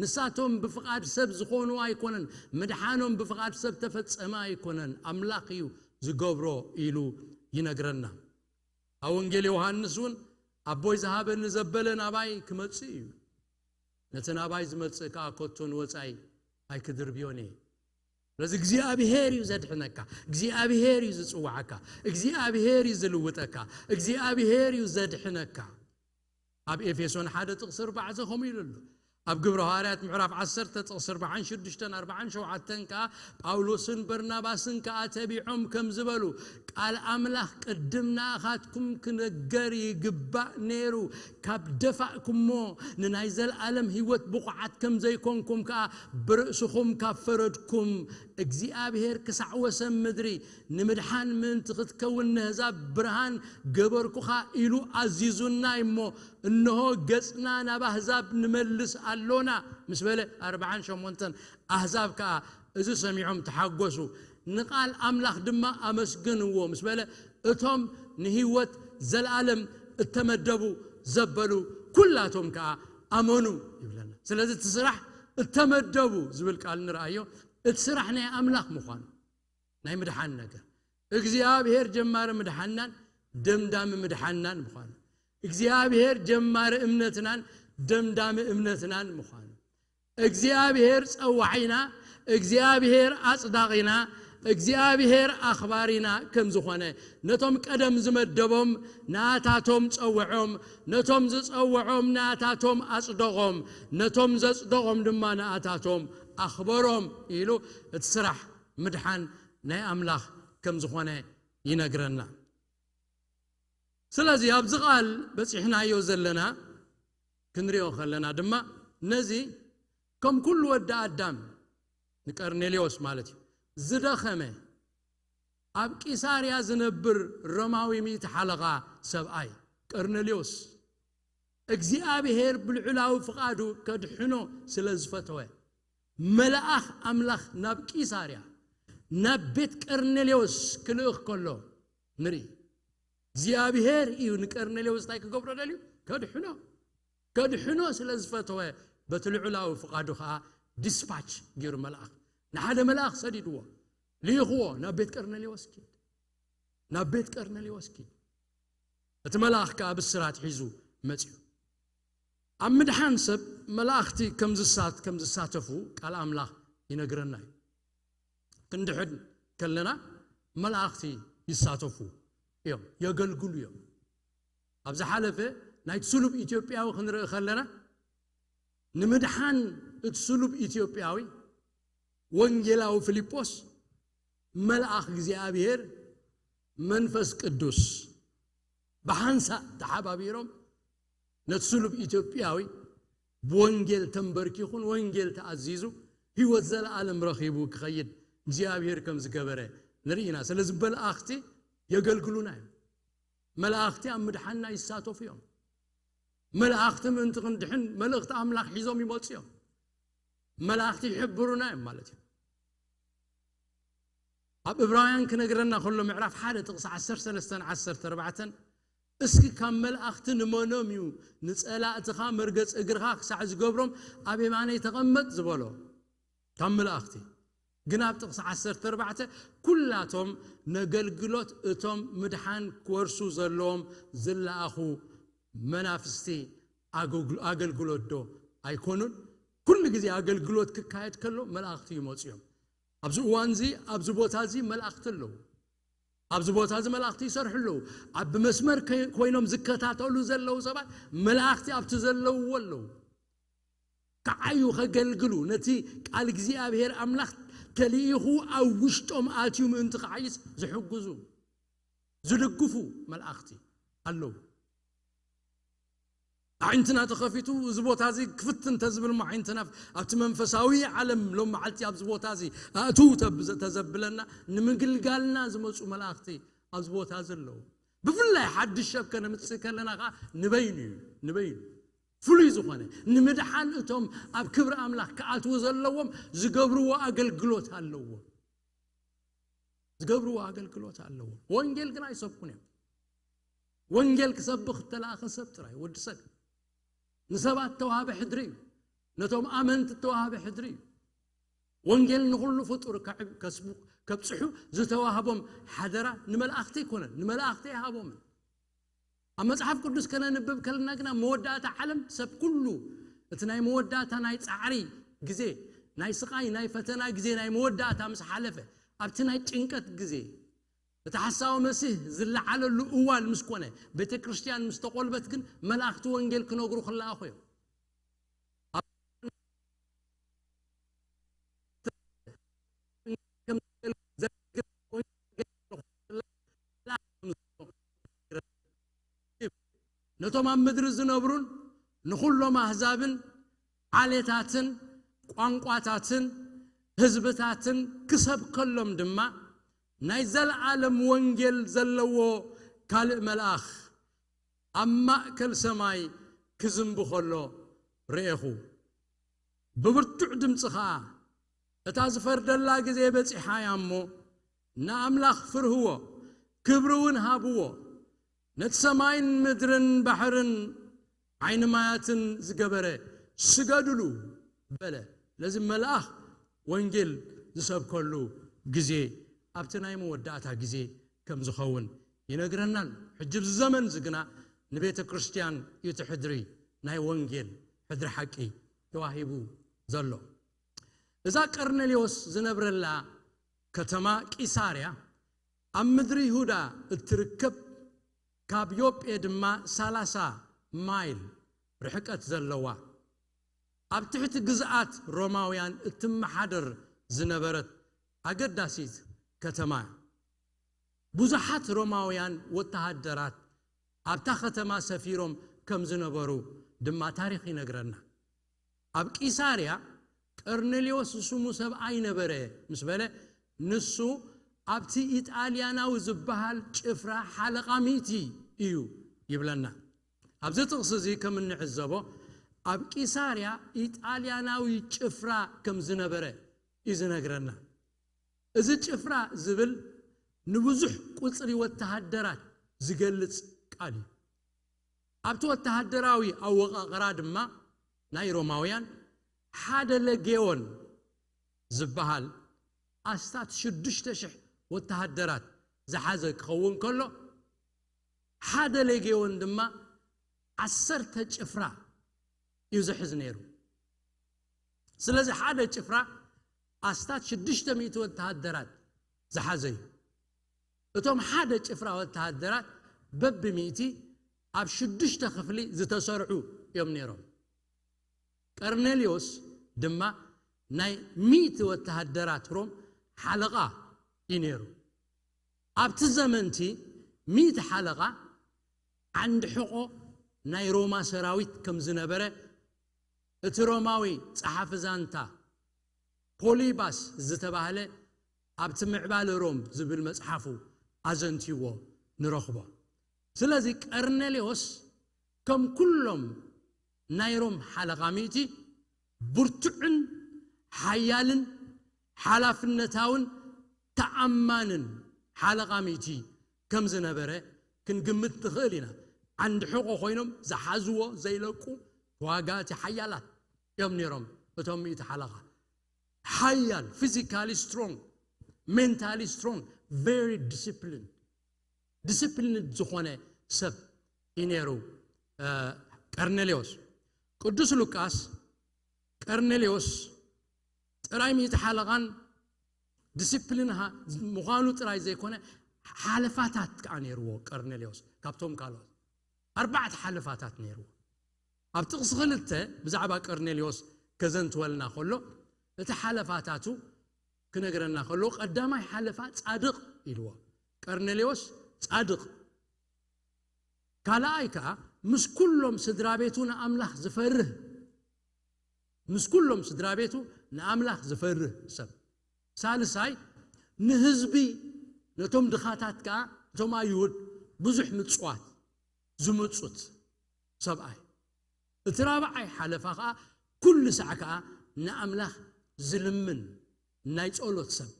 ንሳቶም ብፍቓድ ሰብ ዝኾኑ ኣይኮነን። ምድሓኖም ብፍቓድ ሰብ ተፈጸመ ኣይኮነን። ኣምላኽ እዩ ዝገብሮ ኢሉ ይነግረና። ኣብ ወንጌል ዮሃንስ እውን ኣቦይ ዝሃበኒ ዘበለ ናባይ ክመጽእ እዩ፣ ነቲ ናባይ ዝመጽእ ከኣ ከቶ ንወጻኢ ኣይክድርብዮን እየ። ስለዚ እግዚኣብሔር እዩ ዘድሕነካ፣ እግዚኣብሔር እዩ ዝጽውዓካ፣ እግዚኣብሔር እዩ ዝልውጠካ፣ እግዚኣብሔር እዩ ዘድሕነካ። ኣብ ኤፌሶን ሓደ ጥቕሲ ኣርባዕተ ከምኡ ኢሉ ኣሎ። ኣብ ግብረ ሃዋርያት ምዕራፍ ዓሰርተ ጥቕሲ ኣርባዓን ሽዱሽተን ኣርባዓን ሸውዓተን ከኣ ጳውሎስን በርናባስን ከኣ ተቢዖም ከም ዝበሉ ቃል ኣምላኽ ቅድም ንኣኻትኩም ክነገር ይግባእ ነይሩ። ካብ ደፋእኩሞ ንናይ ዘለኣለም ህይወት ብቑዓት ከም ዘይኮንኩም ከኣ ብርእስኹም ካብ ፈረድኩም እግዚኣብሔር ክሳዕ ወሰን ምድሪ ንምድሓን ምእንቲ ክትከውን ነህዛብ ብርሃን ገበርኩኻ ኢሉ ኣዚዙና እሞ እንሆ ገጽና ናብ ኣህዛብ ንመልስ ኣሎና ምስ በለ ኣርባዓን ሸሞንተን ኣህዛብ ከኣ እዚ ሰሚዖም ተሓጎሱ። ንቓል ኣምላኽ ድማ ኣመስግንዎ ምስ በለ እቶም ንህይወት ዘለኣለም እተመደቡ ዘበሉ ኩላቶም ከኣ ኣመኑ ይብለና። ስለዚ እቲ ስራሕ እተመደቡ ዝብል ቃል ንርኣዮ፣ እቲ ስራሕ ናይ ኣምላኽ ምዃኑ ናይ ምድሓን ነገር እግዚኣብሔር ጀማሪ ምድሓንናን ደምዳሚ ምድሓንናን ምዃኑ፣ እግዚኣብሔር ጀማሪ እምነትናን ደምዳሚ እምነትናን ምዃኑ፣ እግዚኣብሔር ጸዋዒና፣ እግዚኣብሔር ኣጽዳቒና፣ እግዚኣብሔር ኣኽባሪና ከም ዝኾነ ነቶም ቀደም ዝመደቦም ንኣታቶም ጸውዖም፣ ነቶም ዝጸውዖም ንኣታቶም ኣጽደቖም፣ ነቶም ዘጽደቖም ድማ ንኣታቶም ኣኽበሮም ኢሉ እቲ ስራሕ ምድሓን ናይ ኣምላኽ ከም ዝኾነ ይነግረና። ስለዚ ኣብዚ ቃል በጺሕናዮ ዘለና ክንሪኦ ከለና ድማ ነዚ ከም ኩሉ ወዲ ኣዳም ንቀርኔሌዎስ ማለት እዩ ዝደኸመ ኣብ ቂሳርያ ዝነብር ሮማዊ ሚእቲ ሓለቓ ሰብኣይ ቀርኔሌዎስ እግዚኣብሔር ብልዑላዊ ፍቓዱ ከድሕኖ ስለ ዝፈተወ መልኣኽ ኣምላኽ ናብ ቂሳርያ ናብ ቤት ቀርኔሌዎስ ክልእኽ ከሎ ንርኢ። እግዚኣብሔር እዩ ንቀርኔሌዎስ እንታይ ክገብሮ ደልዩ? ከድሕኖ። ከድሕኖ ስለ ዝፈተወ በቲ ልዑላዊ ፍቓዱ ኸዓ ዲስፓች ገይሩ መልኣኽ ንሓደ መልኣኽ ሰዲድዎ ልኢኽዎ ናብ ቤት ቀርኔሌዎስ ኪድ ናብ ቤት ቀርኔሌዎስ ኪድ። እቲ መልኣኽ ከኣ ብስራት ሒዙ መጺኡ። ኣብ ምድሓን ሰብ መላእኽቲ ከም ዝሳት ከም ዝሳተፉ ቃል ኣምላኽ ይነግረና እዩ። ክንድሕን ከለና መላእኽቲ ይሳተፉ እዮም፣ የገልግሉ እዮም። ኣብ ዝሓለፈ ናይ ስሉብ ኢትዮጵያዊ ክንርኢ ከለና ንምድሓን እቲ ስሉብ ኢትዮጵያዊ ወንጌላዊ ፊልጶስ መልኣኽ እግዚኣብሔር መንፈስ ቅዱስ ብሓንሳእ ተሓባቢሮም ነቲ ስሉብ ኢትዮጵያዊ ብወንጌል ተንበርኪኹን ወንጌል ተኣዚዙ ህይወት ዘለኣለም ረኺቡ ክኸይድ እግዚኣብሔር ከም ዝገበረ ንርኢና። ስለዚ መላእኽቲ የገልግሉና እዮም። መላእኽቲ ኣብ ምድሓንና ይሳተፉ እዮም። መላእኽቲ ምእንቲ ክንድሕን መልእኽቲ ኣምላኽ ሒዞም ይመፁ እዮም። መላእኽቲ ይሕብሩና እዮም ማለት እዩ። ኣብ እብራውያን ክነግረና ከሎ ምዕራፍ ሓደ ጥቕሲ ዓሰርተ ሰለስተን ዓሰርተ ኣርባዕተን እስኪ ካብ መላእኽቲ ንመኖም እዩ ንጸላእትኻ መርገጽ እግርኻ ክሳዕ ዝገብሮም ኣብ የማነይ ተቐመጥ ዝበሎ? ካብ መላእኽቲ ግን ኣብ ጥቕሲ ዓሰርተ ኣርባዕተ ኩላቶም ነገልግሎት እቶም ምድሓን ክወርሱ ዘለዎም ዝለኣኹ መናፍስቲ ኣገልግሎት ዶ ኣይኮኑን? ኩሉ ግዜ ኣገልግሎት ክካየድ ከሎ መላእኽቲ ይመፁ እዮም። ኣብዚ እዋን እዚ ኣብዚ ቦታ እዚ መላእኽቲ ኣለዉ። ኣብዚ ቦታ እዚ መላእኽቲ ይሰርሑ ኣለዉ። ኣብ መስመር ኮይኖም ዝከታተሉ ዘለዉ ሰባት መላእኽቲ ኣብቲ ዘለውዎ ኣለዉ። ክዓዩ ከገልግሉ ነቲ ቃል እግዚኣብሔር ኣምላኽ ተልኢኹ ኣብ ውሽጦም ኣትዩ ምእንቲ ክዓይስ ዝሕግዙ ዝድግፉ መላእኽቲ ኣለዉ። ኣዒንትና ተኸፊቱ እዚ ቦታ እዚ ክፍት እንተዝብል እሞ ኣዒንትና ኣብቲ መንፈሳዊ ዓለም ሎም መዓልቲ ኣብዚ ቦታ እዚ ኣእትው ተዘብለና ንምግልጋልና ዝመፁ መላእኽቲ ኣብዚ ቦታ እዚ ኣለዉ። ብፍላይ ሓድሽ ሰብ ከነምፅእ ከለና ከዓ ንበይኑ እዩ ንበይኑ ፍሉይ ዝኾነ ንምድሓን እቶም ኣብ ክብሪ ኣምላኽ ክኣትዉ ዘለዎም ዝገብርዎ ኣገልግሎት ኣለዎም። ዝገብርዎ ኣገልግሎት ኣለዎም። ወንጌል ግን ኣይሰብኩን እዮም። ወንጌል ክሰብኽ እተላእኸ ሰብ ጥራይ ወዲ ሰብ ንሰባት ተዋህበ ሕድሪ እዩ። ነቶም ኣመንቲ ተዋህበ ሕድሪ እዩ። ወንጌል ንኹሉ ፍጡር ከስቡ ከብጽሑ ዝተዋህቦም ሓደራ ንመላእኽቲ ኣይኮነን፣ ንመላእኽቲ ኣይሃቦምን። ኣብ መጽሓፍ ቅዱስ ከነንብብ ከለና ግና መወዳእታ ዓለም ሰብ ኩሉ እቲ ናይ መወዳእታ ናይ ጻዕሪ ግዜ፣ ናይ ስቓይ ናይ ፈተና ግዜ ናይ መወዳእታ ምስ ሓለፈ፣ ኣብቲ ናይ ጭንቀት ግዜ እቲ ሓሳዊ መሲህ ዝለዓለሉ እዋን ምስ ኮነ፣ ቤተ ክርስቲያን ምስ ተቖልበት ግን መላእኽቲ ወንጌል ክነግሩ ክለኣኹ እዮም። ነቶም ኣብ ምድሪ ዝነብሩን ንኹሎም ኣህዛብን ዓሌታትን ቋንቋታትን ህዝብታትን ክሰብከሎም ድማ ናይ ዘለዓለም ወንጌል ዘለዎ ካልእ መልኣኽ ኣብ ማእከል ሰማይ ክዝንቢ ኸሎ ርኤኹ። ብብርቱዕ ድምጺ ኸኣ፣ "እታ ዝፈርደላ ግዜ በጺሓ እያ እሞ፣ ንኣምላኽ ፍርህዎ፣ ክብሪ እውን ሃብዎ፣ ነቲ ሰማይን ምድርን ባሕርን ዓይኒ ማያትን ዝገበረ ስገዱሉ" በለ። ስለዚ መልኣኽ ወንጌል ዝሰብከሉ ግዜ ኣብቲ ናይ መወዳእታ ግዜ ከም ዝኸውን ይነግረናል። ሕጂ ኣብዚ ዘመን እዚ ግና ንቤተ ክርስቲያን እዩ እቲ ሕድሪ ናይ ወንጌል ሕድሪ ሓቂ ተዋሂቡ ዘሎ። እዛ ቀርኔሌዎስ ዝነብረላ ከተማ ቂሳርያ ኣብ ምድሪ ይሁዳ እትርከብ፣ ካብ ዮጴ ድማ ሰላሳ ማይል ርሕቀት ዘለዋ፣ ኣብ ትሕቲ ግዝኣት ሮማውያን እትመሓደር ዝነበረት ኣገዳሲት ከተማ እያ። ብዙሓት ሮማውያን ወተሃደራት ኣብታ ከተማ ሰፊሮም ከም ዝነበሩ ድማ ታሪኽ ይነግረና። ኣብ ቂሳርያ ቀርኔሌዎስ ዝስሙ ሰብኣይ ነበረ ምስ በለ፣ ንሱ ኣብቲ ኢጣልያናዊ ዝበሃል ጭፍራ ሓለቓ ሚእቲ እዩ ይብለና። ኣብዚ ጥቕሲ እዚ ከም እንዕዘቦ፣ ኣብ ቂሳርያ ኢጣልያናዊ ጭፍራ ከም ዝነበረ እዩ ዝነግረና። እዚ ጭፍራ ዝብል ንብዙሕ ቁጽሪ ወተሃደራት ዝገልጽ ቃል እዩ። ኣብቲ ወተሃደራዊ ኣወቓቕራ ድማ ናይ ሮማውያን ሓደ ለጌዮን ዝበሃል ኣስታት ሽዱሽተ ሽሕ ወተሃደራት ዝሓዘ ክኸውን ከሎ፣ ሓደ ሌጌዮን ድማ ዓሰርተ ጭፍራ እዩ ዝሕዝ ነይሩ። ስለዚ ሓደ ጭፍራ ኣስታት ሽዱሽተ ሚእቲ ወተሃደራት ዝሓዘ እዩ። እቶም ሓደ ጭፍራ ወተሃደራት በብሚእቲ ኣብ ሽዱሽተ ክፍሊ ዝተሰርዑ እዮም ነይሮም። ቀርኔሌዎስ ድማ ናይ ሚእቲ ወተሃደራት ሮም ሓለቓ እዩ ነይሩ። ኣብቲ ዘመንቲ ሚእቲ ሓለቓ ዓንዲ ሕቖ ናይ ሮማ ሰራዊት ከም ዝነበረ እቲ ሮማዊ ጸሓፊ ዛንታ ፖሊባስ ዝተባህለ ኣብቲ ምዕባለ ሮም ዝብል መጽሓፉ ኣዘንትይዎ ንረኽቦ። ስለዚ ቀርኔሌዎስ ከም ኩሎም ናይ ሮም ሓለቓ ሚእቲ ብርቱዕን ሓያልን ሓላፍነታውን ተኣማንን ሓለቓ ሚእቲ ከም ዝነበረ ክንግምት ንኽእል ኢና። ዓንዲ ሕቖ ኮይኖም ዝሓዝዎ ዘይለቁ ተዋጋእቲ ሓያላት እዮም ነይሮም። እቶም ሚእቲ ሓለቓ ሓያል፣ physically strong, mentally strong, very disciplined፣ ዲስፕሊን ዝኾነ ሰብ እዩ ነይሩ። እ፣ ቀርኔሌዎስ። ቅዱስ ሉቃስ ቀርኔሌዎስ ጥራይ ሚእቲ ሓለቓን ዲስፕሊን ሃ-፣ ምዃኑ ጥራይ ዘይኮነ፣ ሓለፋታት ከዓ ነይርዎ ቀርኔሌዎስ። ካብቶም ካልኦት ኣርባዕተ ሓለፋታት ነይርዎ። ኣብ ጥቕሲ ክልተ ብዛዕባ ቀርኔሌዎስ ከዘንትወልና ከሎ፣ እቲ ሓለፋታቱ ክነግረና ከሎ፣ ቀዳማይ ሓለፋ ጻድቕ ኢልዎ። ቀርኔሌዎስ ጻድቕ፣ ካልኣይ ከኣ ምስ ኩሎም ስድራ ቤቱ ንኣምላኽ ዝፈርህ፣ ምስ ኩሎም ስድራ ቤቱ ንኣምላኽ ዝፈርህ ሰብ፣ ሳልሳይ ንህዝቢ፣ ነቶም ድኻታት ከኣ፣ እቶም ኣይሁድ ብዙሕ ምጽዋት ዝምጹት ሰብኣይ። እቲ ራብዓይ ሓለፋ ከኣ ኩሉ ሳዕ ከኣ ንኣምላኽ ዝልምን ናይ ጸሎት ሰብ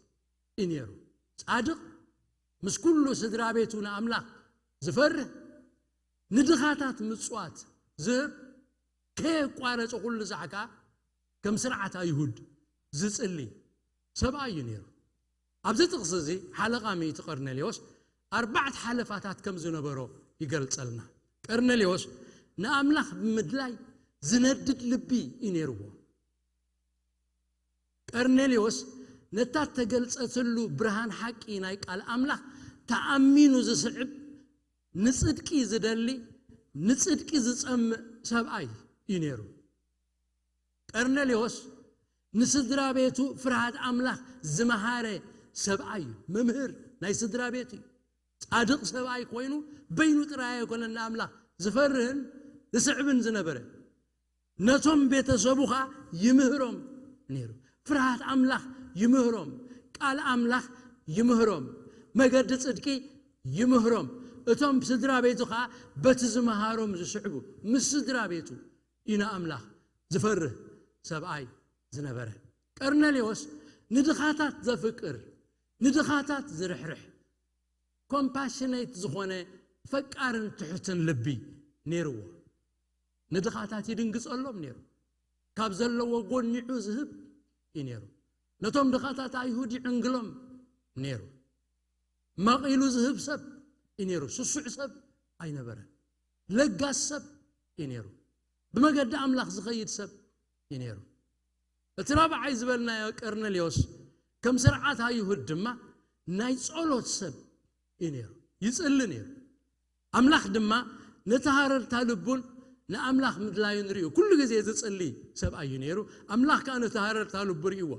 እዩ ነይሩ። ጻድቕ፣ ምስ ኩሉ ስድራ ቤቱ ንኣምላኽ ዝፈርህ፣ ንድኻታት ምጽዋት ዝህብ፣ ከየቋረጸ ኩሉ ሳዕ ከኣ ከም ስርዓት ኣይሁድ ዝጽሊ ሰብኣይ እዩ ነይሩ። ኣብዚ ጥቕሲ እዚ ሓለቓ ሚእቲ ቀርኔሌዎስ ኣርባዕተ ሓለፋታት ከም ዝነበሮ ይገልጸልና። ቀርኔሌዎስ ንኣምላኽ ብምድላይ ዝነድድ ልቢ እዩ ነይርዎ። ቀርኔሌዎስ ነታ ተገልጸትሉ ብርሃን ሓቂ ናይ ቃል ኣምላኽ ተኣሚኑ ዝስዕብ፣ ንጽድቂ ዝደሊ፣ ንጽድቂ ዝጸምእ ሰብኣይ እዩ ነይሩ። ቀርኔሌዎስ ንስድራ ቤቱ ፍርሃት ኣምላኽ ዝመሃረ ሰብኣይ እዩ። መምህር ናይ ስድራ ቤት እዩ። ጻድቕ ሰብኣይ ኮይኑ በይኑ ጥራይ ኣይኮነን ንኣምላኽ ዝፈርህን ዝስዕብን ዝነበረ። ነቶም ቤተሰቡ ኸኣ ይምህሮም ነይሩ። ፍርሃት ኣምላኽ ይምህሮም፣ ቃል ኣምላኽ ይምህሮም፣ መገዲ ጽድቂ ይምህሮም። እቶም ስድራ ቤቱ ኸኣ በቲ ዝመሃሮም ዝስዕቡ፣ ምስ ስድራ ቤቱ እዩ ንኣምላኽ ዝፈርህ ሰብኣይ ዝነበረ። ቀርኔሌዎስ ንድኻታት ዘፍቅር፣ ንድኻታት ዝርሕርሕ፣ ኮምፓሽኔት ዝኾነ ፈቃርን ትሑትን ልቢ ነይርዎ። ንድኻታት ይድንግጸሎም ነይሩ። ካብ ዘለዎ ጎኒዑ ዝህብ እዩ ነይሩ። ነቶም ድኻታት ኣይሁድ ይዕንግሎም ነይሩ። መቒሉ ዝህብ ሰብ እዩ ነይሩ። ስሱዕ ሰብ ኣይነበረን። ለጋስ ሰብ እዩ ነይሩ። ብመገዲ ኣምላኽ ዝኸይድ ሰብ እዩ ነይሩ። እቲ ራብዓይ ዝበልናዮ ቀርኔሌዎስ ከም ስርዓት ኣይሁድ ድማ ናይ ጸሎት ሰብ እዩ ነይሩ። ይጽሊ ነይሩ። ኣምላኽ ድማ ነቲ ሃረርታ ልቡን ንኣምላኽ ምድላዩን ርእዩ ኩሉ ግዜ ዝጽሊ ሰብኣይ እዩ ነይሩ። ኣምላኽ ከኣ ነቲ ሃረርታ ልቡ ርእይዎ።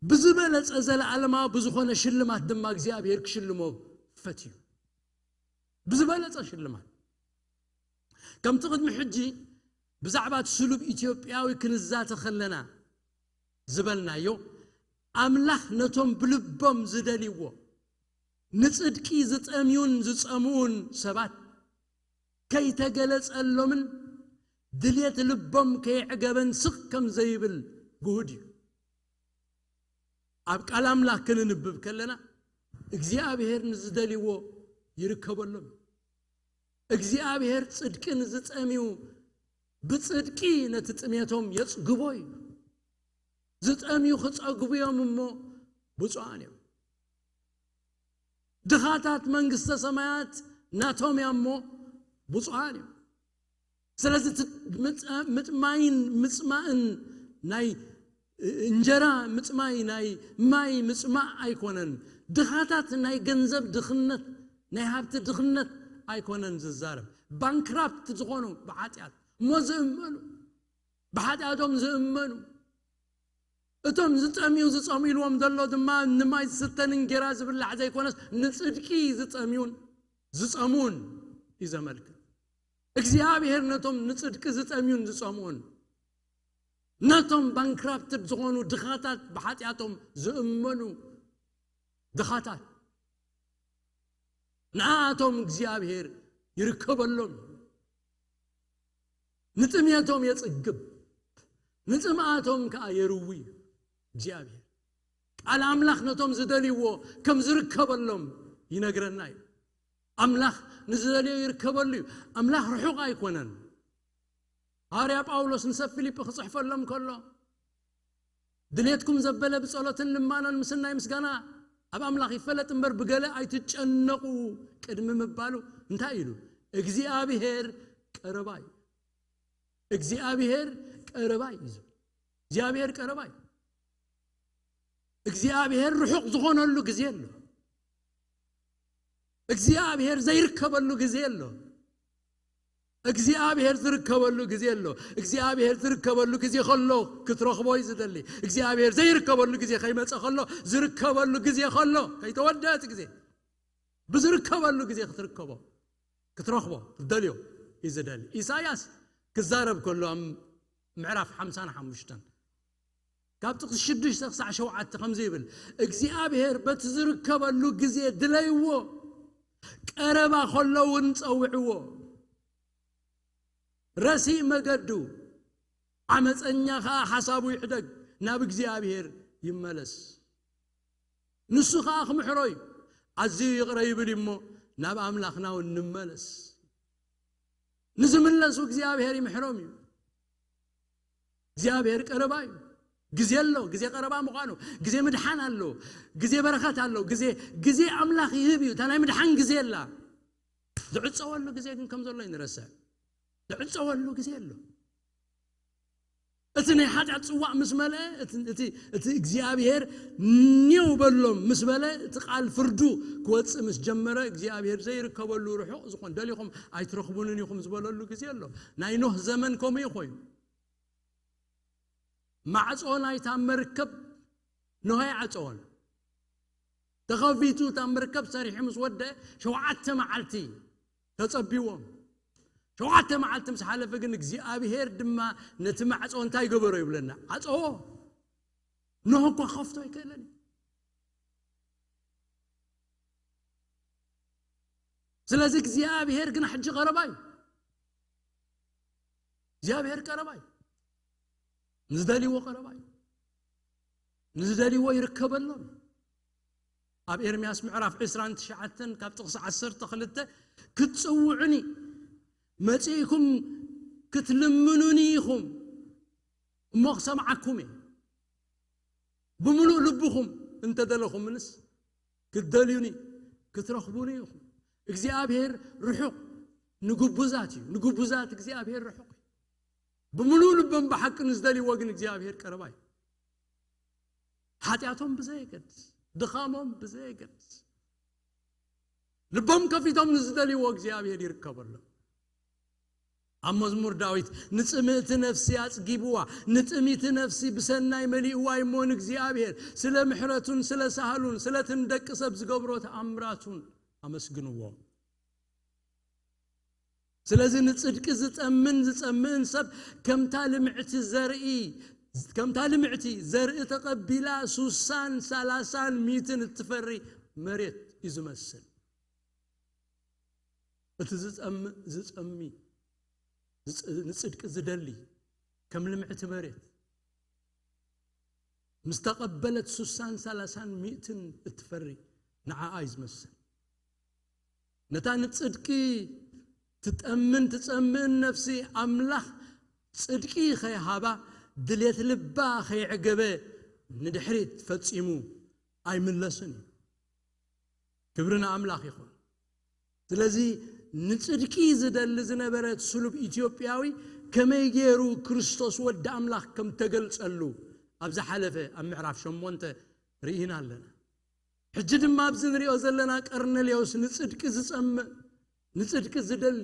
ብዝበለጸ ዘለዓለማዊ ብዝኾነ ሽልማት ድማ እግዚኣብሔር ክሽልሞ ፈትዩ። ብዝበለጸ ሽልማት። ከምቲ ቅድሚ ሕጂ ብዛዕባ እቲ ስሉብ ኢትዮጵያዊ ክንዛተ ከለና ዝበልናዮ፣ ኣምላኽ ነቶም ብልቦም ዝደልይዎ፣ ንጽድቂ ዝጠምዩን ዝጸምኡን ሰባት ከይተገለጸሎምን ድሌት ልቦም ከየዕገበን ስቕ ከም ዘይብል ግሁድ እዩ። ኣብ ቃል ኣምላኽ ክንንብብ ከለና፣ እግዚኣብሔር ንዝደልይዎ ይርከበሎም። እግዚኣብሔር ጽድቂ ንዝጠምዩ ብጽድቂ ነቲ ጥሜቶም የጽግቦ እዩ። ዝጠምዩ ክጸግቡ እዮም እሞ ብፁዓን እዮም። ድኻታት መንግስተ ሰማያት ናቶም እያ እሞ ብፁዓን እዮም። ስለዚ እቲ ምጽ-፣ ምጥማይን ምጽማእን ናይ እንጀራ ምጽማይ፣ ናይ ማይ ምጽማእ ኣይኮነን። ድኻታት ናይ ገንዘብ ድኽነት፣ ናይ ሃብቲ ድኽነት ኣይኮነን ዝዛረብ። ባንክራፕት ዝኾኑ ብሓጢኣት እሞ ዝእመኑ፣ ብሓጢኣቶም ዝእመኑ፣ እቶም ዝጠምዩ ዝጸሙ ኢልዎም ዘሎ ድማ ንማይ ዝስተን እንጌራ ዝብላዕ ዘይኮነስ ንጽድቂ ዝጠምዩን ዝጸሙን እዩ ዘመልክት። እግዚኣብሔር ነቶም ንጽድቂ ዝጠምዩን ዝጸምኡን፣ ነቶም ባንክራፕትድ ዝኾኑ ድኻታት፣ ብሓጢኣቶም ዝእመኑ ድኻታት፣ ንኣቶም እግዚኣብሔር ይርከበሎም። ንጥሜቶም የጽግብ፣ ንጽምኣቶም ከኣ የርዊ እዩ እግዚኣብሔር። ቃል ኣምላኽ ነቶም ዝደልይዎ ከም ዝርከበሎም ይነግረና እዩ። ኣምላኽ ንዝደልዮ ይርከበሉ እዩ። ኣምላኽ ርሑቕ ኣይኮነን። ሃዋርያ ጳውሎስ ንሰብ ፊልጲ ክጽሕፈሎም ከሎ፣ ድሌትኩም ዘበለ ብጸሎትን ልማናን ምስናይ ምስጋና ኣብ ኣምላኽ ይፈለጥ እምበር ብገለ ኣይትጨነቑ ቅድሚ ምባሉ እንታይ ኢሉ? እግዚኣብሔር ቀረባ እዩ። እግዚኣብሔር ቀረባ እዩ ዝብል። እግዚኣብሔር ቀረባ እዩ። እግዚኣብሔር ርሑቕ ዝኾነሉ ግዜ ኣሎ። እግዚኣብሔር ዘይርከበሉ ግዜ ኣሎ። እግዚኣብሔር ዝርከበሉ ግዜ ኣሎ። እግዚኣብሔር ዝርከበሉ ግዜ ከሎ ክትረኽቦ እዩ ዝደሊ። እግዚኣብሔር ዘይርከበሉ ግዜ ከይመጸ ከሎ፣ ዝርከበሉ ግዜ ከሎ፣ ከይተወደአ እቲ ግዜ፣ ብዝርከበሉ ግዜ ክትርከቦ፣ ክትረኽቦ፣ ክትደልዮ እዩ ዝደሊ። ኢሳያስ ክዛረብ ከሎ ኣብ ምዕራፍ ሓምሳን ሓሙሽተን ካብ ጥቕሲ ሽዱሽተ ክሳዕ ሸውዓተ ከምዚ ይብል፣ እግዚኣብሔር በቲ ዝርከበሉ ግዜ ድለይዎ፣ ቀረባ ከሎ እውን ጸውዕዎ። ረሲእ መገዱ፣ ዓመፀኛ ኸዓ ሓሳቡ ይሕደግ፣ ናብ እግዚኣብሔር ይመለስ። ንሱ ኸዓ ክምሕሮ እዩ። ኣዝዩ ይቕረ ይብል እዩ እሞ፣ ናብ ኣምላኽና እውን ንመለስ። ንዝምለሱ እግዚኣብሔር ይምሕሮም እዩ። እግዚኣብሔር ቀረባ እዩ። ግዜ ኣሎ፣ ግዜ ቀረባ ምዃኑ፣ ግዜ ምድሓን ኣሎ፣ ግዜ በረኸት ኣሎ፣ ግዜ ግዜ ኣምላኽ ይህብ እዩ። እታ ናይ ምድሓን ግዜ ኣላ። ዝዕጸወሉ ግዜ ግን ከም ዘሎ ይንረስዕ። ዝዕጸወሉ ግዜ ኣሎ። እቲ ናይ ሓጢኣት ጽዋእ ምስ መልአ፣ እቲ እቲ እቲ እግዚኣብሔር ኔው በሎም ምስ በለ፣ እቲ ቃል ፍርዱ ክወጽእ ምስ ጀመረ፣ እግዚኣብሔር ዘይርከበሉ ርሑቕ ዝኾን፣ ደሊኹም ኣይትረኽቡንን ኢኹም ዝበለሉ ግዜ ኣሎ። ናይ ኖህ ዘመን ከምኡ እዩ ኮይኑ። ማዕጾ ናይታ መርከብ ኖህ ኣይዓጸወን። ተኸፊቱ እታ መርከብ ሰሪሑ ምስ ወደ ሸውዓተ መዓልቲ ተጸቢዎም። ሸውዓተ መዓልቲ ምስ ሓለፈ ግን እግዚኣብሔር ድማ ነቲ ማዕጾ እንታይ ገበሮ ይብለና? ዓጸዎ። ኖህ እኳ ከፍቶ ኣይክእልን እዩ። ስለዚ እግዚኣብሔር ግን ሕጂ ቀረባ እዩ። እግዚኣብሔር ቀረባ እዩ። ንዝደልይዎ ቀረባ እዩ። ንዝደልይዎ ይርከበሎም። ኣብ ኤርምያስ ምዕራፍ ዕስራን ትሽዓተን ካብ ጥቕሲ ዓሰርተ ክልተ፣ "ክትጽውዑኒ መጺእኩም ክትልምኑኒ ኢኹም፣ እሞ ክሰምዓኩም እየ። ብምሉእ ልብኹም እንተደለኹምንስ ክትደልዩኒ ክትረኽቡኒ ኢኹም።" እግዚኣብሔር ርሑቕ ንግቡዛት እዩ። ንግቡዛት እግዚኣብሔር ርሑቕ እዩ። ብምሉእ ልቦም ብሓቂ ንዝደልይዎ ግን እግዚኣብሔር ቀረባ እዩ። ሓጢኣቶም ብዘየገድስ፣ ድኻሞም ብዘየገድስ፣ ልቦም ከፊቶም ንዝደልይዎ እግዚኣብሔር ይርከበሎም። ኣብ መዝሙር ዳዊት፣ "ንጽምእቲ ነፍሲ ኣጽጊብዋ፣ ንጥሚቲ ነፍሲ ብሰናይ መሊእዋ እሞ ንእግዚኣብሔር ስለ ምሕረቱን ስለ ሳህሉን ስለትን ደቂ ሰብ ዝገብሮ ተኣምራቱን ኣመስግንዎ።" ስለዚ ንጽድቂ ዝጠምን ዝጸምእን ሰብ ከምታ ልምዕቲ ዘርኢ፣ ከምታ ልምዕቲ ዘርኢ ተቐቢላ ሱሳን ሰላሳን ሚእትን እትፈሪ መሬት እዩ ዝመስል። እቲ ዝጸምእ ዝጸሚ፣ ዝጽ-፣ ንጽድቂ ዝደሊ ከም ልምዕቲ መሬት ምስ ተቐበለት ሱሳን ሰላሳን ሚእትን እትፈሪ ንዓኣ እዩ ዝመስል። ነታ ንጽድቂ ትጠምን ትጸምእን ነፍሲ ኣምላኽ ጽድቂ ኸይሃባ፣ ድሌት ልባ ኸይዕገበ ንድሕሪት ፈጺሙ ኣይምለስን እዩ። ክብሪ ንኣምላኽ ይኹን። ስለዚ ንጽድቂ ዝደሊ ዝነበረ ስሉብ ኢትዮጵያዊ ከመይ ገይሩ ክርስቶስ ወዲ ኣምላኽ ከም ተገልጸሉ ኣብ ዝሓለፈ ኣብ ምዕራፍ ሸሞንተ ርኢና ኣለና። ሕጂ ድማ ኣብዚ ንሪኦ ዘለና ቀርኔሌዎስ ንጽድቂ ዝጸምእ፣ ንጽድቂ ዝደሊ፣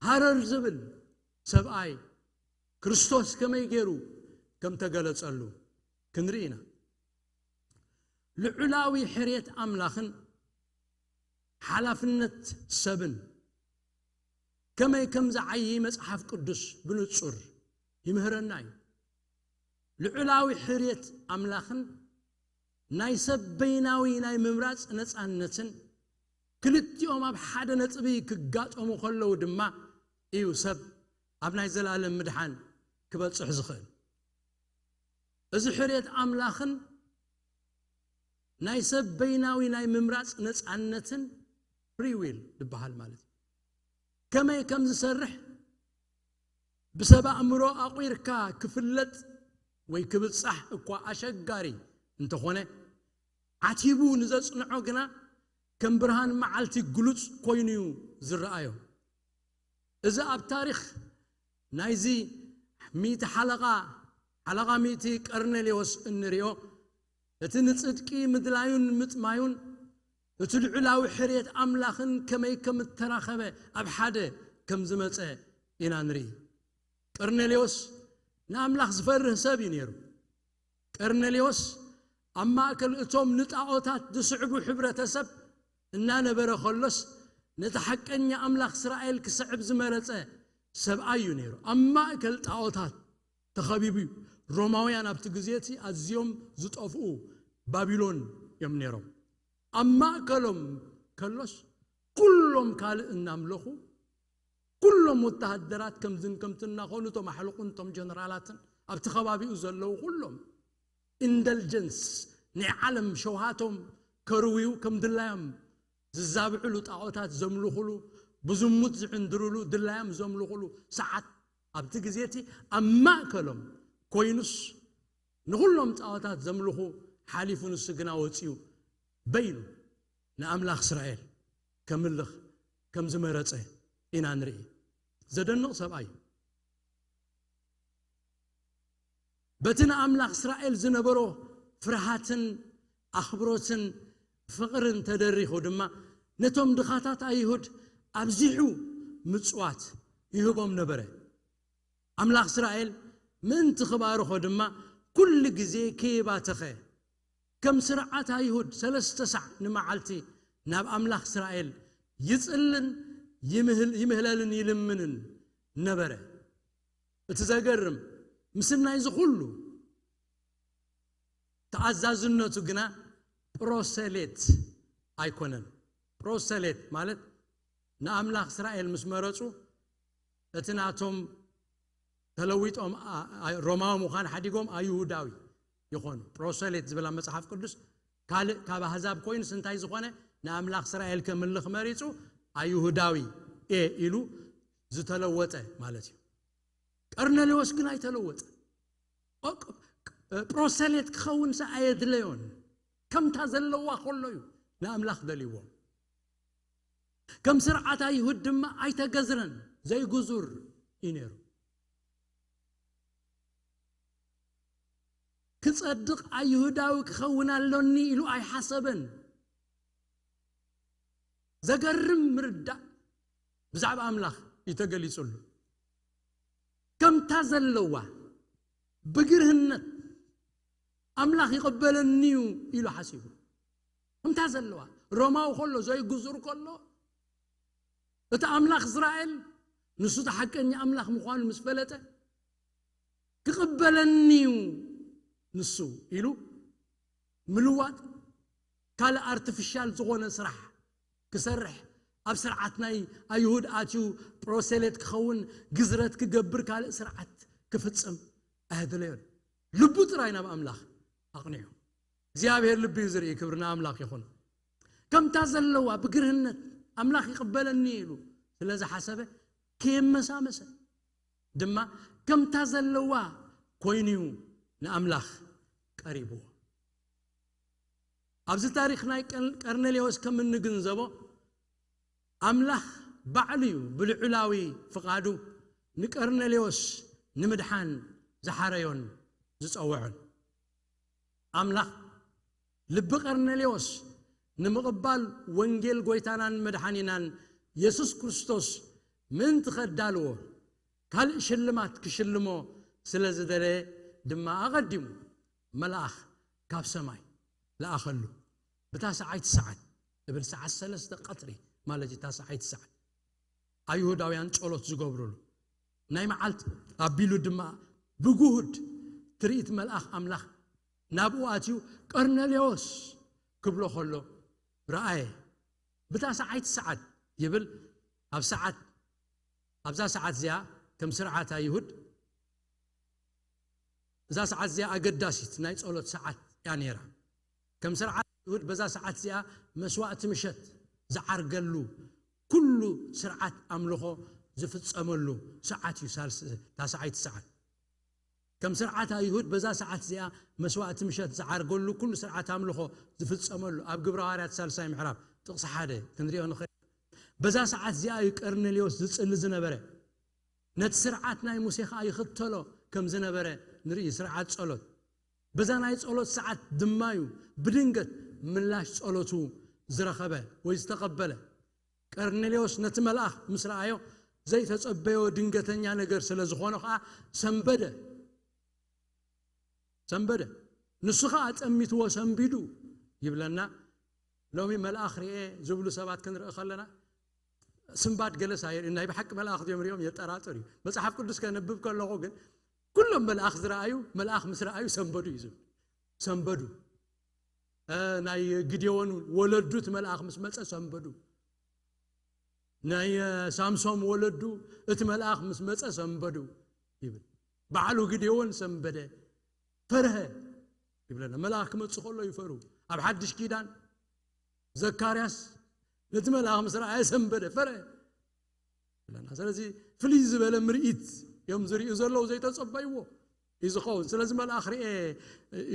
ሃረር ዝብል ሰብኣይ ክርስቶስ ከመይ ገይሩ ከም ተገለጸሉ ክንርኢ ኢና። ልዑላዊ ሕርየት ኣምላኽን ሓላፍነት ሰብን ከመይ ከም ዝዓዪ መጽሓፍ ቅዱስ ብንጹር ይምህረና እዩ። ልዑላዊ ሕርየት ኣምላኽን ናይ ሰብ በይናዊ ናይ ምምራጽ ነጻነትን ክልቲኦም ኣብ ሓደ ነጥቢ ክጋጠሙ ከለዉ ድማ እዩ ሰብ ኣብ ናይ ዘላለም ምድሓን ክበጽሕ ዝኽእል። እዚ ሕርየት ኣምላኽን ናይ ሰብ በይናዊ ናይ ምምራጽ ነጻነትን ፍሪ ዊል ዝበሃል ማለት እዩ። ከመይ ከም ዝሰርሕ ብሰብ ኣእምሮ ኣቑርካ ክፍለጥ ወይ ክብጻሕ እኳ ኣሸጋሪ እንተኾነ፣ ዓቲቡ ንዘጽንዖ ግና ከም ብርሃን መዓልቲ ግሉጽ ኮይኑ እዩ ዝረኣዮ። እዚ ኣብ ታሪኽ ናይዚ ሚእቲ ሓለቓ፣ ሓለቓ ሚእቲ ቀርኔሌዎስ እንሪኦ፣ እቲ ንጽድቂ ምድላዩን ምጥማዩን፣ እቲ ልዑላዊ ሕርየት ኣምላኽን ከመይ ከም እተራኸበ ኣብ ሓደ ከም ዝመጸ ኢና ንርኢ። ቀርኔሌዎስ ንኣምላኽ ዝፈርህ ሰብ እዩ ነይሩ። ቀርኔሌዎስ ኣብ ማእከል እቶም ንጣኦታት ዝስዕቡ ሕብረተሰብ እናነበረ ከሎስ፣ ነቲ ሓቀኛ ኣምላኽ እስራኤል ክስዕብ ዝመረጸ ሰብኣይ እዩ ነይሩ። ኣብ ማእከል ጣኦታት ተኸቢቡ እዩ። ሮማውያን ኣብቲ ግዜ እቲ ኣዝዮም ዝጠፍኡ ባቢሎን እዮም ነይሮም። ኣብ ማእከሎም ከሎስ፣ ኩሎም ካልእ እናምለኹ፣ ኩሎም ወተሃደራት ከምዝን ከምቲ እናኾኑ፣ እቶም ኣሕልቑን እቶም ጀነራላትን ኣብቲ ከባቢኡ ዘለዉ ኩሎም ኢንደልጀንስ፣ ናይ ዓለም ሸውሃቶም ከርውዩ ከም ድላዮም ዝዛብዕሉ፣ ጣዖታት ዘምልኹሉ፣ ብዝሙት ዝዕንድርሉ፣ ድላዮም ዘምልኹሉ ሰዓት ኣብቲ ግዜ እቲ ኣብ ማእከሎም ኮይኑስ፣ ንኹሎም ጣዖታት ዘምልኹ ሓሊፉ ንሱ ግና ወፂኡ በይኑ ንኣምላኽ እስራኤል ከምልኽ ከም ዝመረጸ ኢና ንርኢ። ዘደንቕ ሰብኣይ እዩ። በቲ ንኣምላኽ እስራኤል ዝነበሮ ፍርሃትን ኣኽብሮትን ፍቕርን ተደሪኹ ድማ ነቶም ድኻታት ኣይሁድ ኣብዚሑ ምጽዋት ይህቦም ነበረ። ኣምላኽ እስራኤል ምእንቲ ክባርኾ ድማ ኩሉ ግዜ ከይባተኸ ከም ስርዓት ኣይሁድ ሰለስተ ሳዕ ንመዓልቲ ናብ ኣምላኽ እስራኤል ይጽልን ይምህል- ይምህለልን ይልምንን ነበረ። እቲ ዘገርም ምስናይ ዝኹሉ ተኣዛዝነቱ ግና ፕሮሰሌት ኣይኮነን። ፕሮሰሌት ማለት ንኣምላኽ እስራኤል ምስ መረጹ እቲ ናቶም ተለዊጦም ሮማዊ ምዃን ሓዲጎም ኣይሁዳዊ ይኾኑ። ፕሮሰሌት ዝብል ኣብ መጽሓፍ ቅዱስ ካልእ ካብ ኣህዛብ ኮይኑስ እንታይ ዝኾነ ንኣምላኽ እስራኤል ከምልኽ መሪጹ ኣይሁዳዊ እየ ኢሉ ዝተለወጠ ማለት እዩ። ቀርኔሌዎስ ግን ኣይተለወጠ። ፕሮሰሌት ክኸውን ሰ ኣየድለዮን። ከምታ ዘለዋ ከሎ እዩ ንኣምላኽ ደልይዎ። ከም ስርዓት ኣይሁድ ድማ ኣይተገዝረን፣ ዘይጉዙር እዩ ነይሩ። ክጸድቕ ኣይሁዳዊ ክኸውን ኣሎኒ ኢሉ ኣይሓሰበን። ዘገርም ምርዳእ ብዛዕባ ኣምላኽ እዩ ተገሊጹሉ። ከምታ ዘለዋ ብግርህነት ኣምላኽ ይቕበለኒ እዩ ኢሉ ሓሲቡ። ከምታ ዘለዋ ሮማዊ ከሎ ዘይጉዙር ከሎ እቲ ኣምላኽ እስራኤል ንሱ እቲ ሓቀኛ ኣምላኽ ምዃኑ ምስ ፈለጠ ክቕበለኒ እዩ ንሱ ኢሉ ምልዋጥ ካልእ ኣርቲፊሻል ዝኾነ ስራሕ ክሰርሕ ኣብ ስርዓት ናይ ኣይሁድ ኣትዩ ፕሮሴሌት ክኸውን ግዝረት ክገብር ካልእ ስርዓት ክፍጽም ኣየድለዮን። ልቡ ጥራይ ናብ ኣምላኽ ኣቕኒዑ እግዚኣብሔር ልቢ እዩ ዝርኢ። ክብሪ ንኣምላኽ ይኹን። ከምታ ዘለዋ ብግርህነት ኣምላኽ ይቕበለኒ ኢሉ ስለ ዝሓሰበ ከየመሳመሰ ድማ ከምታ ዘለዋ ኮይኑ እዩ ንኣምላኽ ቀሪብዎ። ኣብዚ ታሪኽ ናይ ቀርኔሌዎስ ከም እንግንዘቦ ኣምላኽ ባዕሉ እዩ ብልዑላዊ ፍቓዱ ንቀርኔሌዎስ ንምድሓን ዝሓረዮን ዝጸወዖን። ኣምላኽ ልቢ ቀርኔሌዎስ ንምቕባል ወንጌል ጎይታናን መድሓኒናን የሱስ ክርስቶስ ምእንቲ ኸዳልዎ ካልእ ሽልማት ክሽልሞ ስለ ዝደለየ ድማ ኣቐዲሙ መልኣኽ ካብ ሰማይ ለኣኸሉ። ብታ ሰዓይቲ ሰዓት እብል ሰዓት ሰለስተ ቀትሪ ማለት እዩ። እታ ሰዓይቲ ሰዓት ኣይሁዳውያን ጸሎት ዝገብሩሉ ናይ መዓልቲ ኣቢሉ ድማ ብግሁድ ትርኢት መልኣኽ ኣምላኽ ናብኡ ኣትዩ ቀርኔሌዎስ ክብሎ ከሎ ረኣየ። ብታ ሰዓይቲ ሰዓት ይብል ኣብ ሰዓት ኣብዛ ሰዓት እዚኣ ከም ስርዓት ኣይሁድ እዛ ሰዓት እዚኣ ኣገዳሲት ናይ ጸሎት ሰዓት እያ ነይራ። ከም ስርዓት ይሁድ በዛ ሰዓት እዚኣ መስዋእቲ ምሸት ዝዓርገሉ ኩሉ ስርዓት ኣምልኾ ዝፍጸመሉ ሰዓት እዩ። ሳልስ ታሳዓይቲ ሰዓት ከም ስርዓት ኣይሁድ በዛ ሰዓት እዚኣ መስዋእቲ ምሸት ዝዓርገሉ ኩሉ ስርዓት ኣምልኾ ዝፍጸመሉ ኣብ ግብረ ሃዋርያት ሳልሳይ ምዕራብ ጥቕሲ ሓደ ክንሪኦ ንኽእል። በዛ ሰዓት እዚኣ እዩ ቀርኔሌዎስ ዝጽሊ ዝነበረ። ነቲ ስርዓት ናይ ሙሴ ኸዓ ይኽተሎ ከም ዝነበረ ንርኢ። ስርዓት ጸሎት በዛ ናይ ጸሎት ሰዓት ድማ እዩ ብድንገት ምላሽ ጸሎቱ ዝረኸበ ወይ ዝተቐበለ። ቀርኔሌዎስ ነቲ መልኣኽ ምስ ረኣዮ ዘይተጸበዮ ድንገተኛ ነገር ስለ ዝኾነ ኸዓ ሰንበደ። ሰንበደ። ንሱ ኸዓ ጠሚትዎ ሰንቢዱ ይብለና። ሎሚ መልኣኽ ርኤ ዝብሉ ሰባት ክንርኢ ከለና ስንባድ ገለስ ኣየርእን። ናይ ብሓቂ መልኣኽ ድዮም ሪኦም የጠራጥር እዩ። መጽሓፍ ቅዱስ ከነብብ ከለኹ ግን ኩሎም መልኣኽ ዝረኣዩ መልኣኽ ምስ ረኣዩ ሰንበዱ እዩ ዝብል። ሰንበዱ። ናይ ግዴዎን ወለዱ እቲ መልኣኽ ምስ መጸ ሰንበዱ። ናይ ሳምሶም ወለዱ እቲ መልኣኽ ምስ መጸ ሰንበዱ ይብል። ባዕሉ ግዴዎን ሰንበደ ፈርሀ ይብለና። መልኣኽ ክመጽእ ከሎ ይፈሩ። ኣብ ሓድሽ ኪዳን ዘካርያስ ነቲ መልኣኽ ምስ ረኣየ ሰንበደ ፈርሀ ይብለና። ስለዚ ፍልይ ዝበለ ምርኢት እዮም ዝርእዩ ዘለዉ ዘይተጸበይዎ። እዩ ዝኸውን። ስለዚ መልኣኽ ርኤ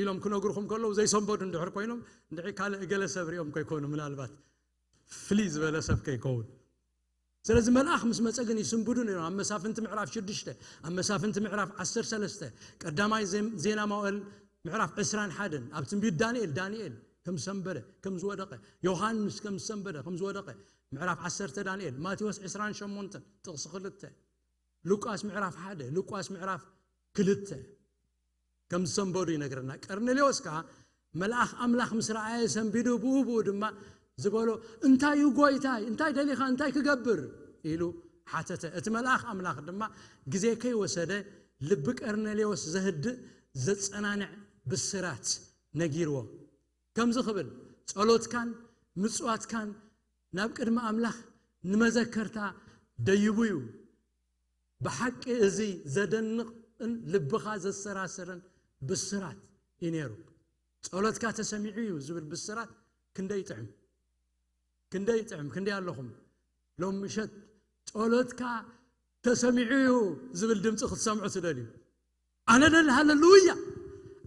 ኢሎም ክነግሩኹም ከለዉ ዘይሰንበዱ እንድሕር ኮይኖም፣ እንድዒ ካልእ ገለ ሰብ ሪኦም ከይኮኑ፣ ምናልባት ፍልይ ዝበለ ሰብ ከይከውን። ስለዚ መልኣኽ ምስ መጸ ግን ይስንብዱ ነይሮም። ኣብ መሳፍንቲ ምዕራፍ ሽዱሽተ፣ ኣብ መሳፍንቲ ምዕራፍ ዓሰርተ ሰለስተ፣ ቀዳማይ ዜም-፣ ዜና መዋእል ምዕራፍ ዕስራን ሓደን፣ ኣብ ትንቢት ዳንኤል፣ ዳንኤል ከም ዝሰንበደ፣ ከም ዝወደቐ፣ ዮሃንስ ከም ዝሰንበደ፣ ከም ዝወደቐ፣ ምዕራፍ ዓሰርተ ዳንኤል፣ ማቴዎስ ዕስራን ሸሞንተን ጥቕሲ ክልተ፣ ሉቃስ ምዕራፍ ሓደ፣ ሉቃስ ምዕራፍ ክልተ ከም ዝሰንበዱ ይነግረና። ቀርኔሌዎስ ከኣ መልኣኽ ኣምላኽ ምስ ረኣየ ሰንቢዱ፣ ብኡ ብኡ ድማ ዝበሎ፣ "እንታይ እዩ ጐይታይ? እንታይ ደሊኻ? እንታይ ክገብር?" ኢሉ ሓተተ። እቲ መልኣኽ ኣምላኽ ድማ ግዜ ከይወሰደ ልቢ ቀርኔሌዎስ ዘህድእ ዘጸናንዕ ብስራት ነጊርዎ። ከምዚ ክብል፣ "ጸሎትካን ምጽዋትካን ናብ ቅድሚ ኣምላኽ ንመዘከርታ ደይቡ እዩ። ብሓቂ እዚ ዘደንቕን ልብኻ ዘሰራስርን ብስራት እዩ ነይሩ። ጸሎትካ ተሰሚዑ እዩ" ዝብል ብስራት ክንደይ ይጥዕም! ክንደይ ይጥዕም! ክንደይ ኣለኹም ሎም ምሸት "ጸሎትካ ተሰሚዑ እዩ" ዝብል ድምፂ ክትሰምዑ ትደልዩ? ኣነ ደል ሃለሉያ!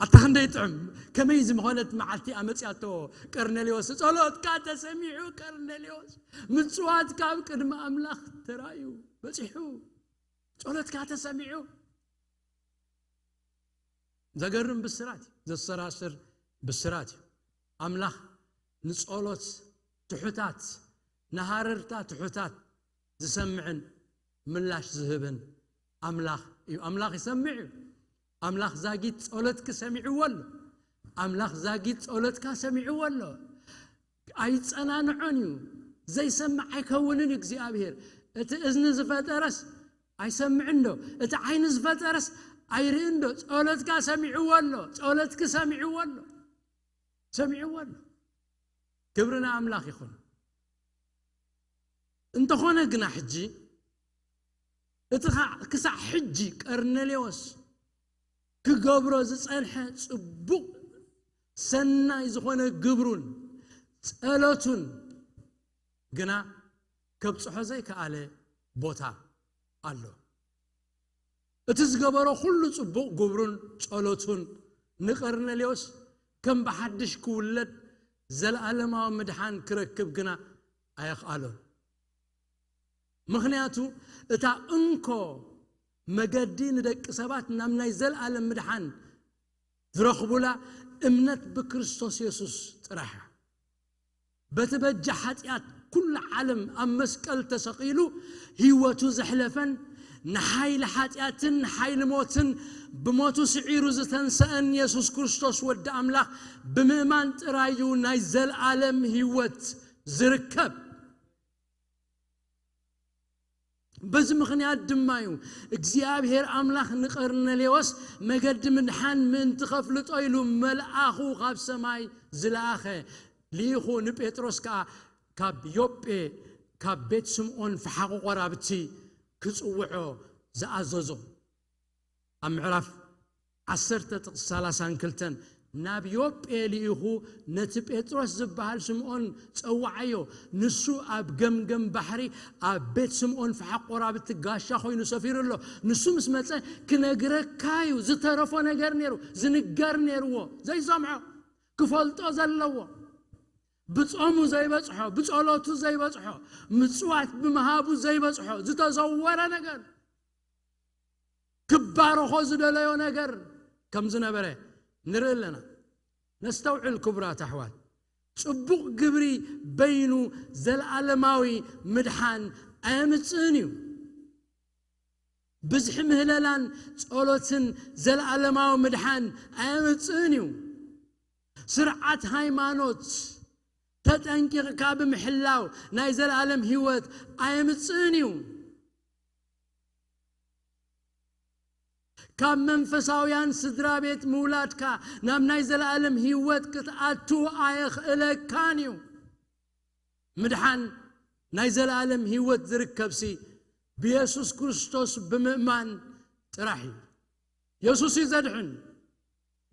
ኣታ ክንደይ ይጥዕም! ከመይ ዝመኾነት መዓልቲ ኣመፅያቶ ቀርኔሌዎስ። "ጸሎትካ ተሰሚዑ ቀርኔሌዎስ፣ ምጽዋትካ ኣብ ቅድሚ ኣምላኽ ተራእዩ በጺሑ፣ ጸሎትካ ተሰሚዑ!" ዘገርም ብስራት እዩ፣ ዘሰራስር ብስራት እዩ። ኣምላኽ ንጸሎት ትሑታት፣ ንሃረርታ ትሑታት ዝሰምዕን ምላሽ ዝህብን ኣምላኽ እዩ። ኣምላኽ ይሰምዕ እዩ። ኣምላኽ ዛጊት ጸሎትኪ ሰሚዕዎ ኣሎ። ኣምላኽ ዛጊት ጸሎትካ ሰሚዕዎ ኣሎ። ኣይጸናንዖን እዩ። ዘይሰምዕ ኣይከውንን እዩ እግዚኣብሔር። እቲ እዝኒ ዝፈጠረስ ኣይሰምዕን ዶ? እቲ ዓይኒ ዝፈጠረስ ኣይርእን ዶ? ጸሎትካ ሰሚዕዎ ኣሎ። ጸሎትኪ ሰሚዕዎ ኣሎ። ሰሚዕዎ ኣሎ። ክብሪ ንኣምላኽ ይኹን። እንተኾነ ግና ሕጂ፣ እቲ ኸ-፣ ክሳዕ ሕጂ ቀርኔሌዎስ ክገብሮ ዝጸንሐ ጽቡቕ ሰናይ ዝኾነ ግብሩን ጸሎቱን ግና ከብጽሖ ዘይከኣለ ቦታ ኣሎ። እቲ ዝገበሮ ኩሉ ጽቡቕ ግብሩን ጸሎቱን ንቀርኔሌዎስ ከም ብሓድሽ ክውለድ ዘለኣለማዊ ምድሓን ክረክብ ግና ኣየኽኣሎን። ምኽንያቱ እታ እንኮ መገዲ ንደቂ ሰባት ናብ ናይ ዘለኣለም ምድሓን ዝረኽቡላ እምነት ብክርስቶስ የሱስ ጥራሕ እያ። በቲ በጃ ሓጢኣት ኩሉ ዓለም ኣብ መስቀል ተሰቒሉ ህይወቱ ዘሕለፈን ንሓይሊ ሓጢኣትን ንሓይሊ ሞትን ብሞቱ ስዒሩ ዝተንሰአን የሱስ ክርስቶስ ወዲ ኣምላኽ ብምእማን ጥራይ እዩ ናይ ዘለኣለም ህይወት ዝርከብ። በዚ ምኽንያት ድማ እዩ እግዚኣብሔር ኣምላኽ ንቀርኔሌዎስ መገዲ ምድሓን ምእንቲ ከፍልጦ ኢሉ መልኣኹ ካብ ሰማይ ዝለኣኸ። ልኢኹ ንጴጥሮስ ከኣ ካብ ዮጴ ካብ ቤት ስምዖን ፈሓቑ ቆራብቲ ክጽውዖ ዝኣዘዞ። ኣብ ምዕራፍ ዓሰርተ ጥቕሲ ሰላሳን ክልተን፣ ናብ ዮጴ ልኢኹ ነቲ ጴጥሮስ ዝበሃል ስምዖን ጸውዓዮ። ንሱ ኣብ ገምገም ባሕሪ ኣብ ቤት ስምዖን ፈሓቕ ቆራብቲ ጋሻ ኮይኑ ሰፊሩ ኣሎ። ንሱ ምስ መጸ ክነግረካ እዩ። ዝተረፎ ነገር ነይሩ፣ ዝንገር ነይርዎ፣ ዘይሰምዖ፣ ክፈልጦ ዘለዎ። ብጾሙ ዘይበጽሖ፣ ብጸሎቱ ዘይበጽሖ፣ ምጽዋት ብምሃቡ ዘይበጽሖ፣ ዝተዘወረ ነገር፣ ክባረኾ ዝደለዮ ነገር ከም ዝነበረ ንርኢ ኣለና። ነስተውዕል ክቡራት ኣሕዋት፣ ጽቡቕ ግብሪ በይኑ ዘለኣለማዊ ምድሓን ኣየምጽእን እዩ። ብዝሒ ምህለላን ጸሎትን ዘለኣለማዊ ምድሓን ኣየምጽእን እዩ። ስርዓት ሃይማኖት ተጠንቂቕካ ብምሕላው ናይ ዘለኣለም ህይወት ኣየምጽእን እዩ። ካብ መንፈሳውያን ስድራ ቤት ምውላድካ ናብ ናይ ዘለኣለም ህይወት ክትኣቱ ኣየኽእለካን እዩ። ምድሓን ናይ ዘለኣለም ህይወት ዝርከብሲ ብየሱስ ክርስቶስ ብምእማን ጥራሕ እዩ። የሱስ እዩ ዘድሕን።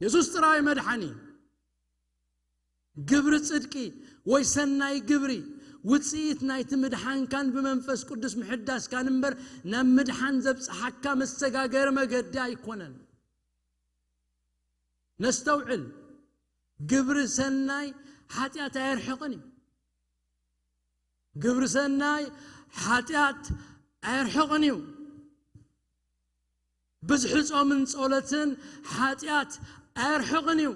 የሱስ ጥራይ መድሓኒ። ግብሪ ጽድቂ ወይ ሰናይ ግብሪ ውጽኢት ናይቲ ምድሓንካን ብመንፈስ ቅዱስ ምሕዳስካን እምበር ናብ ምድሓን ዘብጽሓካ መሰጋገሪ መገዲ ኣይኮነን። ነስተውዕል። ግብሪ ሰናይ ሓጢኣት ኣየርሕቕን እዩ። ግብሪ ሰናይ ሓጢኣት ኣየርሕቕን እዩ። ብዝሒ ጾምን ጸሎትን ሓጢኣት ኣየርሕቕን እዩ።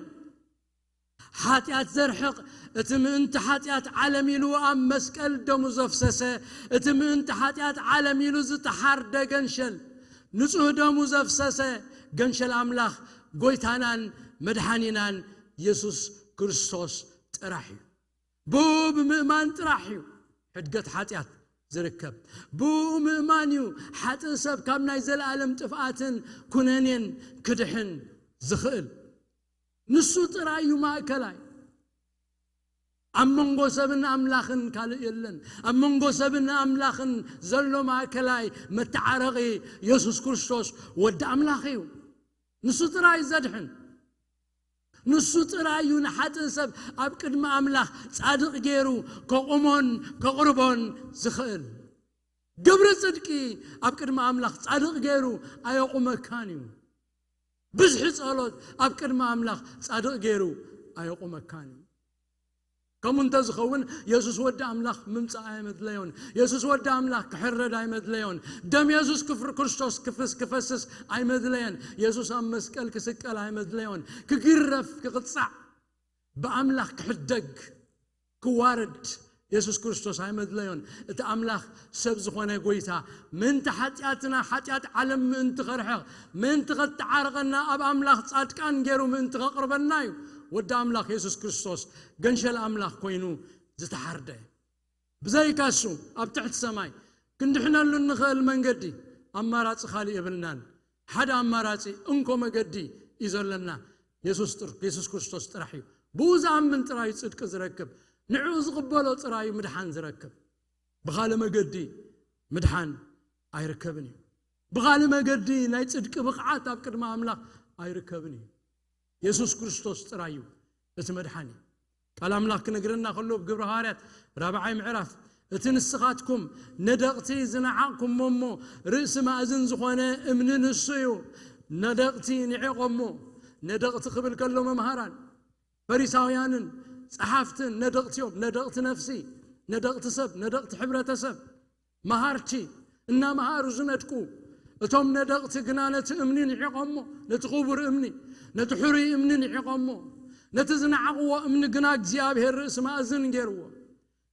ሓጢኣት ዘርሕቕ፣ እቲ ምእንቲ ሓጢኣት ዓለም ኢሉ ኣብ መስቀል ደሙ ዘፍሰሰ፣ እቲ ምእንቲ ሓጢኣት ዓለም ኢሉ ዝተሓርደ ገንሸል፣ ንጹህ ደሙ ዘፍሰሰ ገንሸል ኣምላኽ ጎይታናን መድሓኒናን የሱስ ክርስቶስ ጥራሕ እዩ። ብኡ ብምእማን ጥራሕ እዩ ሕድገት ሓጢኣት ዝርከብ። ብኡ ምእማን እዩ ሓጥእ ሰብ ካብ ናይ ዘለኣለም ጥፍኣትን ኩነኔን ክድሕን ዝኽእል። ንሱ ጥራይ እዩ ማእከላይ። ኣብ መንጎ ሰብን ኣምላኽን ካልእ የለን። ኣብ መንጎ ሰብን ኣምላኽን ዘሎ ማእከላይ መተዓረቒ የሱስ ክርስቶስ ወዲ ኣምላኽ እዩ። ንሱ ጥራይ እዩ ዘድሕን። ንሱ ጥራይ እዩ ንሓጥእ ሰብ ኣብ ቅድሚ ኣምላኽ ጻድቕ ገይሩ ከቑሞን ከቕርቦን ዝኽእል። ግብሪ ጽድቂ ኣብ ቅድሚ ኣምላኽ ጻድቕ ገይሩ ኣየቑመካን እዩ። ብዝሒ ጸሎት ኣብ ቅድሚ ኣምላኽ ጻድቕ ገይሩ ኣየቑመካን እዩ። ከምኡ እንተ ዝኸውን የሱስ ወዲ ኣምላኽ ምምጻእ ኣይመድለዮን። የሱስ ወዲ ኣምላኽ ክሕረድ ኣይመድለዮን። ደም የሱስ ክፍር-፣ ክርስቶስ ክፍስ-፣ ክፈስስ ኣይመድለየን። የሱስ ኣብ መስቀል ክስቀል ኣይመድለዮን። ክግረፍ፣ ክቕጻዕ፣ ብኣምላኽ ክሕደግ፣ ክዋረድ የሱስ ክርስቶስ ኣይመድለዮን። እቲ ኣምላኽ ሰብ ዝኾነ ጎይታ ምእንቲ ሓጢኣትና፣ ሓጢኣት ዓለም ምእንቲ ኸርሕቕ፣ ምእንቲ ኸተዓርቐና፣ ኣብ ኣምላኽ ጻድቃን ገይሩ ምእንቲ ኸቕርበና እዩ ወዲ ኣምላኽ የሱስ ክርስቶስ ገንሸል ኣምላኽ ኮይኑ ዝተሓርደ። ብዘይካ እሱ ኣብ ትሕቲ ሰማይ ክንድሕነሉ እንኽእል መንገዲ፣ ኣማራጺ ካልእ የብልናን። ሓደ ኣማራጺ እንኮ መገዲ እዩ ዘለና፣ የሱስ ጥር-፣ የሱስ ክርስቶስ ጥራሕ እዩ። ብኡ ዝኣምን ጥራይ እዩ ጽድቂ ዝረክብ፣ ንዕኡ ዝቕበሎ ጥራይ እዩ ምድሓን ዝረክብ። ብኻልእ መገዲ ምድሓን ኣይርከብን እዩ። ብኻልእ መገዲ ናይ ጽድቂ ብቕዓት ኣብ ቅድሚ ኣምላኽ ኣይርከብን እዩ። የሱስ ክርስቶስ ጥራይ እዩ እቲ መድሓኒ። ቃል ኣምላኽ ክነግረና ከሎ ኣብ ግብሪ ሃዋርያት ራብዓይ ምዕራፍ፣ እቲ ንስኻትኩም ነደቕቲ ዝነዓቕኩሞ እሞ ርእሲ ማእዝን ዝኾነ እምኒ ንሱ እዩ። ነደቕቲ ንዒቖሞ። ነደቕቲ ክብል ከሎ መምሃራን፣ ፈሪሳውያንን ጸሓፍትን ነደቕቲ እዮም። ነደቕቲ ነፍሲ፣ ነደቕቲ ሰብ፣ ነደቕቲ ሕብረተሰብ። መሃርቲ እናመሃሩ ዝነድቁ እቶም ነደቕቲ ግና ነቲ እምኒ ንዒቖሞ፣ ነቲ ክቡር እምኒ፣ ነቲ ሕሩይ እምኒ ንዒቖሞ። ነቲ ዝነዓቕዎ እምኒ ግና እግዚኣብሔር ርእሲ ማእዝን ገይርዎ።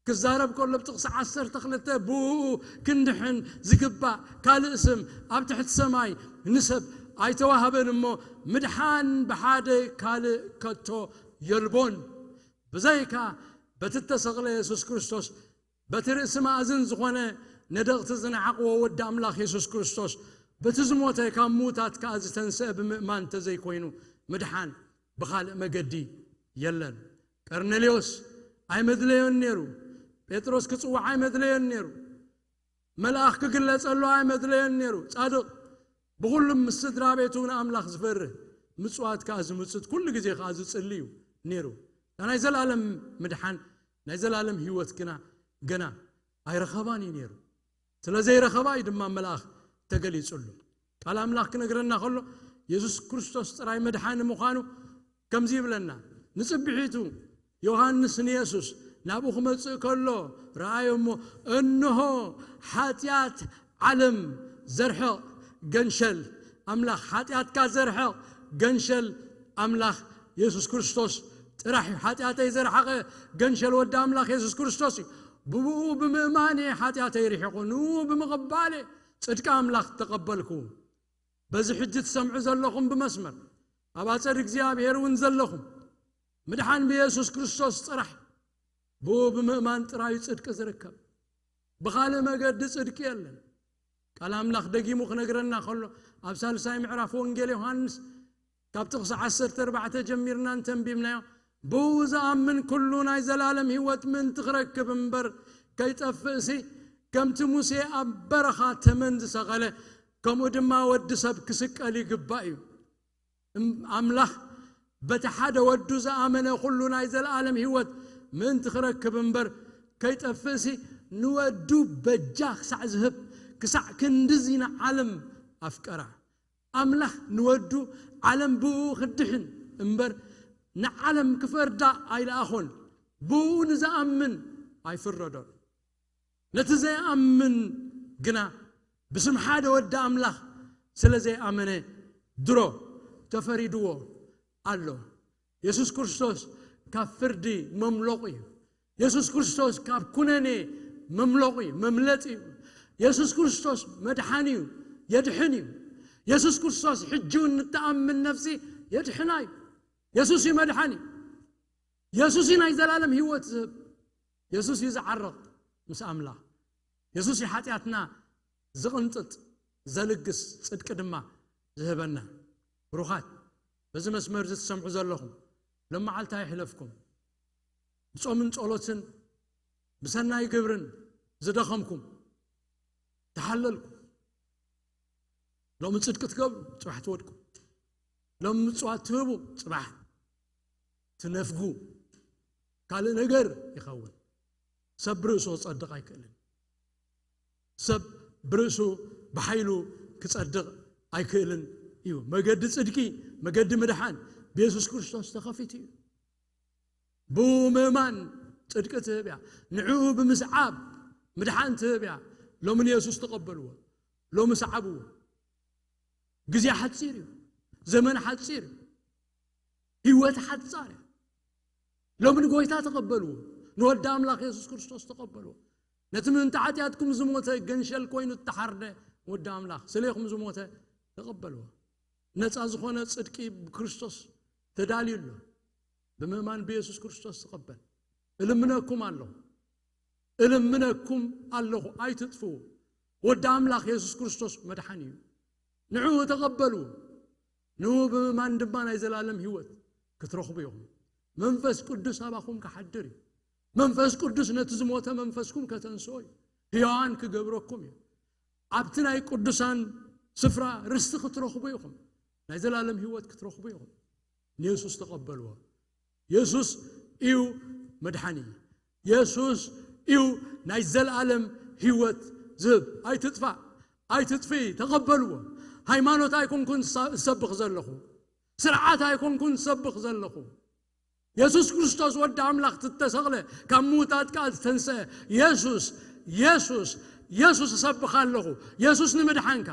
ክዛረብ ከሎ ኣብ ጥቕሲ ዓሰርተ ክልተ ብኡ ክንድሕን ዝግባእ ካልእ ስም ኣብ ትሕቲ ሰማይ ንሰብ ኣይተዋህበን እሞ ምድሓን ብሓደ ካልእ ከቶ የልቦን። ብዘይካ በቲ እተሰቕለ የሱስ ክርስቶስ፣ በቲ ርእሲ ማእዝን ዝኾነ ነደቕቲ ዝነዓቕዎ ወዲ ኣምላኽ የሱስ ክርስቶስ፣ በቲ ዝሞተ ካብ ምዉታት ከኣ ዝተንስአ ብምእማን እንተዘይኮይኑ ምድሓን ብኻልእ መገዲ የለን። ቀርኔሌዎስ ኣይመድለዮን ነይሩ። ጴጥሮስ ክጽዋዕ ኣይመድለዮን ነይሩ። መልኣኽ ክግለጸሉ ኣይመድለዮን ነይሩ። ጻድቕ፣ ብኹሉም ምስ ስድራ ቤቱ ንኣምላኽ ዝፈርህ፣ ምጽዋት ከኣ ዝምጽት፣ ኩሉ ግዜ ከኣ ዝጽሊ እዩ ነይሩ። እታ ናይ ዘለኣለም ምድሓን፣ ናይ ዘለኣለም ህይወት ግና ገና ኣይረኸባን እዩ ነይሩ። ስለ ዘይረኸባ እዩ ድማ መልኣኽ ተገሊጹሉ። ቃል ኣምላኽ ክነግረና ከሎ፣ የሱስ ክርስቶስ ጥራይ መድሓኒ ምዃኑ ከምዚ ይብለና። ንጽብሒቱ ዮሃንስ ንየሱስ ናብኡ ክመጽእ ከሎ ረኣዮ እሞ፣ እንሆ ሓጢኣት ዓለም ዘርሕቕ ገንሸል ኣምላኽ፣ ሓጢኣትካ ዘርሕቕ ገንሸል ኣምላኽ የሱስ ክርስቶስ ጥራሕ እዩ። ሓጢኣተይ ዘርሓቐ ገንሸል ወዲ ኣምላኽ የሱስ ክርስቶስ እዩ። ብብኡ ብምእማን እየ ሓጢኣተይ ርሒቑ፣ ንኡ ብምቕባል እየ ጽድቂ ኣምላኽ ተቐበልኩ። በዚ ሕጂ ትሰምዑ ዘለኹም ብመስመር ኣብ ኣጸድ እግዚኣብሔር እውን ዘለኹም፣ ምድሓን ብየሱስ ክርስቶስ ጥራሕ፣ ብኡ ብምእማን ጥራይ እዩ ጽድቂ ዝርከብ። ብኻልእ መገዲ ጽድቂ የለን። ቃል ኣምላኽ ደጊሙ ክነግረና ከሎ፣ ኣብ ሳልሳይ ምዕራፍ ወንጌል ዮሃንስ ካብ ጥቕሲ ዓሰርተ ኣርባዕተ ጀሚርና እንተንቢብናዮ፣ ብኡ ዝኣምን ኩሉ ናይ ዘላለም ህይወት ምእንቲ ክረክብ እምበር ከይጠፍእሲ፣ ከምቲ ሙሴ ኣብ በረኻ ተመን ዝሰቐለ፣ ከምኡ ድማ ወዲ ሰብ ክስቀል ይግባእ እዩ። እም-፣ ኣምላኽ በቲ ሓደ ወዱ ዝኣመነ ኩሉ ናይ ዘለኣለም ህይወት ምእንቲ ክረክብ እምበር ከይጠፍእሲ፣ ንወዱ በጃ ክሳዕ ዝህብ፣ ክሳዕ ክንድዚ ንዓለም ኣፍቀራ። ኣምላኽ ንወዱ ዓለም ብኡ ክድሕን እምበር ንዓለም ክፈርዳ ኣይለኣኾን። ብኡ ንዝኣምን ኣይፍረዶን። ነቲ ዘይኣምን ግና ብስም ሓደ ወዲ ኣምላኽ ስለ ዘይኣመነ ድሮ ተፈሪድዎ ኣሎ። የሱስ ክርስቶስ ካብ ፍርዲ መምለቑ እዩ። የሱስ ክርስቶስ ካብ ኩነኔ መምለቑ እዩ፣ መምለጢ እዩ። የሱስ ክርስቶስ መድሓኒ እዩ፣ የድሕን እዩ። የሱስ ክርስቶስ ሕጂ እውን ንትኣምን ነፍሲ የድሕና እዩ። የሱስ እዩ መድሓኒ። የሱስ እዩ ናይ ዘላለም ህይወት ዝህብ። የሱስ እዩ ዝዓርቕ ምስ ኣምላኽ። የሱስ እዩ ሓጢኣትና ዝቕንጥጥ፣ ዘልግስ፣ ጽድቂ ድማ ዝህበና። ብሩኻት፣ በዚ መስመር እዚ ትሰምዑ ዘለኹም፣ ሎም መዓልቲ ኣይሕለፍኩም። ብጾምን ጸሎትን ብሰናይ ግብርን ዝደኸምኩም፣ ተሓለልኩም። ሎሚ ጽድቂ ትገብሩ፣ ጽባሕ ትወድቁ። ሎሚ ምጽዋት ትህቡ፣ ጽባሕ ትነፍጉ። ካልእ ነገር ይኸውን። ሰብ ብርእሱ ክጸድቕ ኣይክእልን። ሰብ ብርእሱ ብሓይሉ ክጸድቕ ኣይክእልን እዩ። መገዲ ጽድቂ፣ መገዲ ምድሓን ብየሱስ ክርስቶስ ተኸፊቱ እዩ። ብኡ ምእማን ጽድቂ ትህብ እያ። ንዕኡ ብምስዓብ ምድሓን ትህብ እያ። ሎሚ ንየሱስ ተቐበልዎ። ሎሚ ሰዓብዎ። ግዜ ሓጺር እዩ። ዘመን ሓጺር እዩ። ህይወት ሓጻር እያ። ሎሚ ንጎይታ ተቐበልዎ። ንወዲ ኣምላኽ የሱስ ክርስቶስ ተቐበልዎ። ነቲ ምእንቲ ሓጢኣትኩም ዝሞተ ገንሸል ኮይኑ እተሓርደ ወዲ ኣምላኽ ስሌኹም ዝሞተ ተቐበልዎ። ነጻ ዝኾነ ጽድቂ ብክርስቶስ ተዳልዩ ኣሎ። ብምእማን ብየሱስ ክርስቶስ ዝቐበል እልምነኩም ኣለኹ፣ እልምነኩም ኣለኹ፣ ኣይትጥፍኡ። ወዲ ኣምላኽ የሱስ ክርስቶስ መድሓኒ እዩ። ንዕኡ ተቐበልዎ። ንኡ ብምእማን ድማ ናይ ዘላለም ህይወት ክትረኽቡ ኢኹም። መንፈስ ቅዱስ ኣባኹም ክሓድር እዩ። መንፈስ ቅዱስ ነቲ ዝሞተ መንፈስኩም ከተንስኦ እዩ። ህያዋን ክገብረኩም እዩ። ኣብቲ ናይ ቅዱሳን ስፍራ ርስቲ ክትረኽቡ ኢኹም። ናይ ዘላለም ህይወት ክትረኽቡ ኢኹም። ንየሱስ ተቐበልዎ። የሱስ እዩ መድሓኒ። የሱስ እዩ ናይ ዘላለም ህይወት ዝህብ። ኣይትጥፋእ፣ ኣይትጥፍኢ፣ ተቐበልዎ። ሃይማኖት ኣይኮንኩን ዝሳ-፣ ዝሰብኽ ዘለኹ፣ ስርዓት ኣይኮንኩን ዝሰብኽ ዘለኹ። የሱስ ክርስቶስ ወዲ ኣምላኽ ዝተሰቕለ፣ ካብ ምዉታት ቃል ዝተንስአ የሱስ፣ የሱስ፣ የሱስ እሰብኽ ኣለኹ። የሱስ ንምድሓንካ፣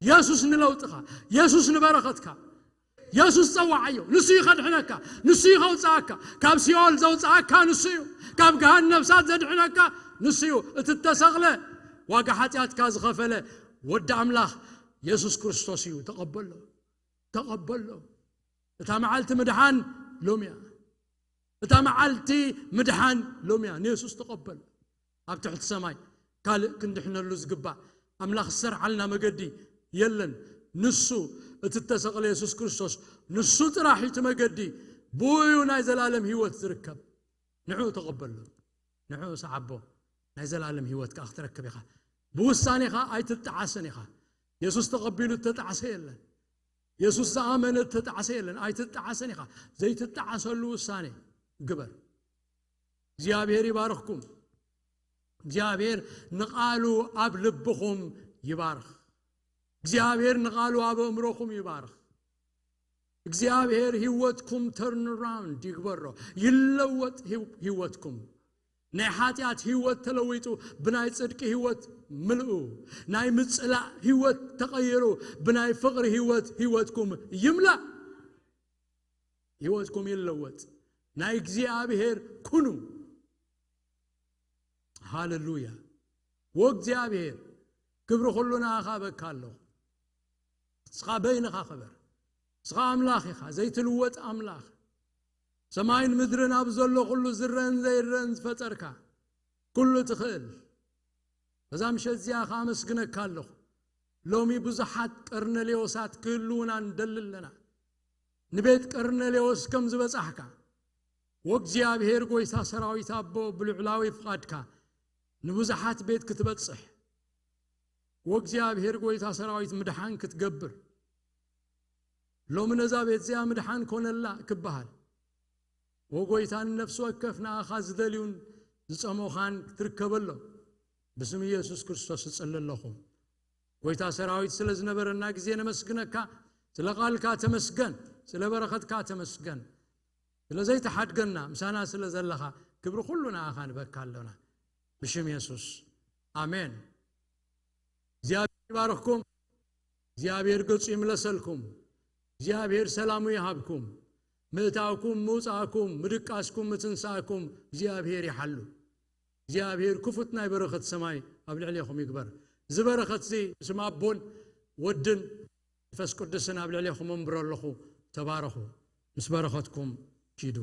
የሱስ ንለውጥኻ፣ የሱስ ንበረኸትካ። የሱስ ጸዋዓዮ፣ ንሱ እዩ ከድሕነካ፣ ንሱ እዩ ከውጽኣካ። ካብ ሲኦል ዘውጽኣካ ንሱ እዩ። ካብ ገሃነም እሳት ዘድሕነካ ንሱ እዩ። እቲ እተሰቕለ፣ ዋጋ ሓጢኣትካ ዝኸፈለ ወዲ ኣምላኽ የሱስ ክርስቶስ እዩ። ተቐበሎ፣ ተቐበሎ። እታ መዓልቲ ምድሓን ሎሚ እያ። እታ መዓልቲ ምድሓን ሎሚ እያ። ንየሱስ ተቐበል። ኣብ ትሕቲ ሰማይ ካልእ ክንድሕነሉ ዝግባእ ኣምላኽ ዝሰርዓልና መገዲ የለን። ንሱ፣ እቲ እተሰቕለ የሱስ ክርስቶስ፣ ንሱ ጥራሕ እዩ እቲ መገዲ። ብኡ እዩ ናይ ዘላለም ህይወት ዝርከብ። ንዕኡ ተቐበሎ። ንዕኡ ሰዓቦ። ናይ ዘላለም ህይወት ከኣ ክትረክብ ኢኻ። ብውሳኔኻ ኣይትጠዓስን ኢኻ። የሱስ ተቐቢሉ እተጣዕሰ የለን። የሱስ ዝኣመነ እተጣዕሰ የለን። ኣይትጠዓስን ኢኻ። ዘይትጠዓሰሉ ውሳኔ ግበር። እግዚኣብሔር ይባርኽኩም። እግዚኣብሔር ንቓሉ ኣብ ልብኹም ይባርኽ። እግዚኣብሔር ንቓሉ ኣብ ኣእምሮኹም ይባርኽ። እግዚኣብሔር ህይወትኩም turn around ይግበሮ፣ ይለወጥ ህይው-፣ ህይወትኩም። ናይ ሓጢኣት ህይወት ተለዊጡ ብናይ ጽድቂ ህይወት ምልኡ። ናይ ምጽላእ ህይወት ተቐይሩ ብናይ ፍቕሪ ህይወት ህይወትኩም ይምላእ። ህይወትኩም ይለወጥ። ናይ እግዚኣብሔር ኩኑ። ሃሌሉያ። ወእግዚኣብሔር ክብሪ ኩሉ ንኣኻ በካ ኣለኹ። ንስኻ በይንኻ ክበር። ንስኻ ኣምላኽ ኢኻ፣ ዘይትልወጥ ኣምላኽ። ሰማይን ምድርን ኣብ ዘሎ ኩሉ ዝረአን ዘይረአን ዝፈጠርካ፣ ኩሉ ትኽእል። በዛ ምሸት እዚኣ ኸኣ ኣመስግነካ ኣለኹ። ሎሚ ብዙሓት ቀርነሌዎሳት ክህልዉና ንደሊ ኣለና። ንቤት ቀርነሌዎስ ከም ዝበጻሕካ፣ ወእግዚኣብሔር ጐይታ ሰራዊት ኣቦ ብልዑላዊ ፍቓድካ ንብዙሓት ቤት ክትበጽሕ፣ ወእግዚኣብሔር ጐይታ ሰራዊት ምድሓን ክትገብር፣ ሎሚ ነዛ ቤት እዚኣ ምድሓን ኮነላ ክበሃል፣ ወጎይታ ንነፍሲ ወከፍ ንኣኻ ዝደልዩን ዝጸመኻን ክትርከበሎም ብስም ኢየሱስ ክርስቶስ እጽሊ ኣለኹ። ጐይታ ሰራዊት ስለ ዝነበረና ግዜ ነመስግነካ፣ ስለ ቓልካ ተመስገን። ስለ በረኸትካ ተመስገን። ስለ ዘይተሓድገና፣ ምሳና ስለ ዘለኻ፣ ክብሪ ኩሉ ንኣኻ ንበካ ኣሎና። ብሽም የሱስ። ኣሜን። እግዚኣብሔር ይባርኽኩም። እግዚኣብሔር ገጹ ይምለሰልኩም። እግዚኣብሔር ሰላሙ ይሃብኩም። ምእታውኩም፣ ምውጻእኩም፣ ምድቃስኩም፣ ምትንሳእኩም እግዚኣብሔር ይሓሉ። እግዚኣብሔር ክፉት ናይ በረኸት ሰማይ ኣብ ልዕሌኹም ይግበር። እዚ በረኸት እዚ ብስም ኣቦን ወድን መንፈስ ቅዱስን ኣብ ልዕሌኹም እምብሮ ኣለኹ። ተባረኹ። ምስ በረኸትኩም ኪዱ።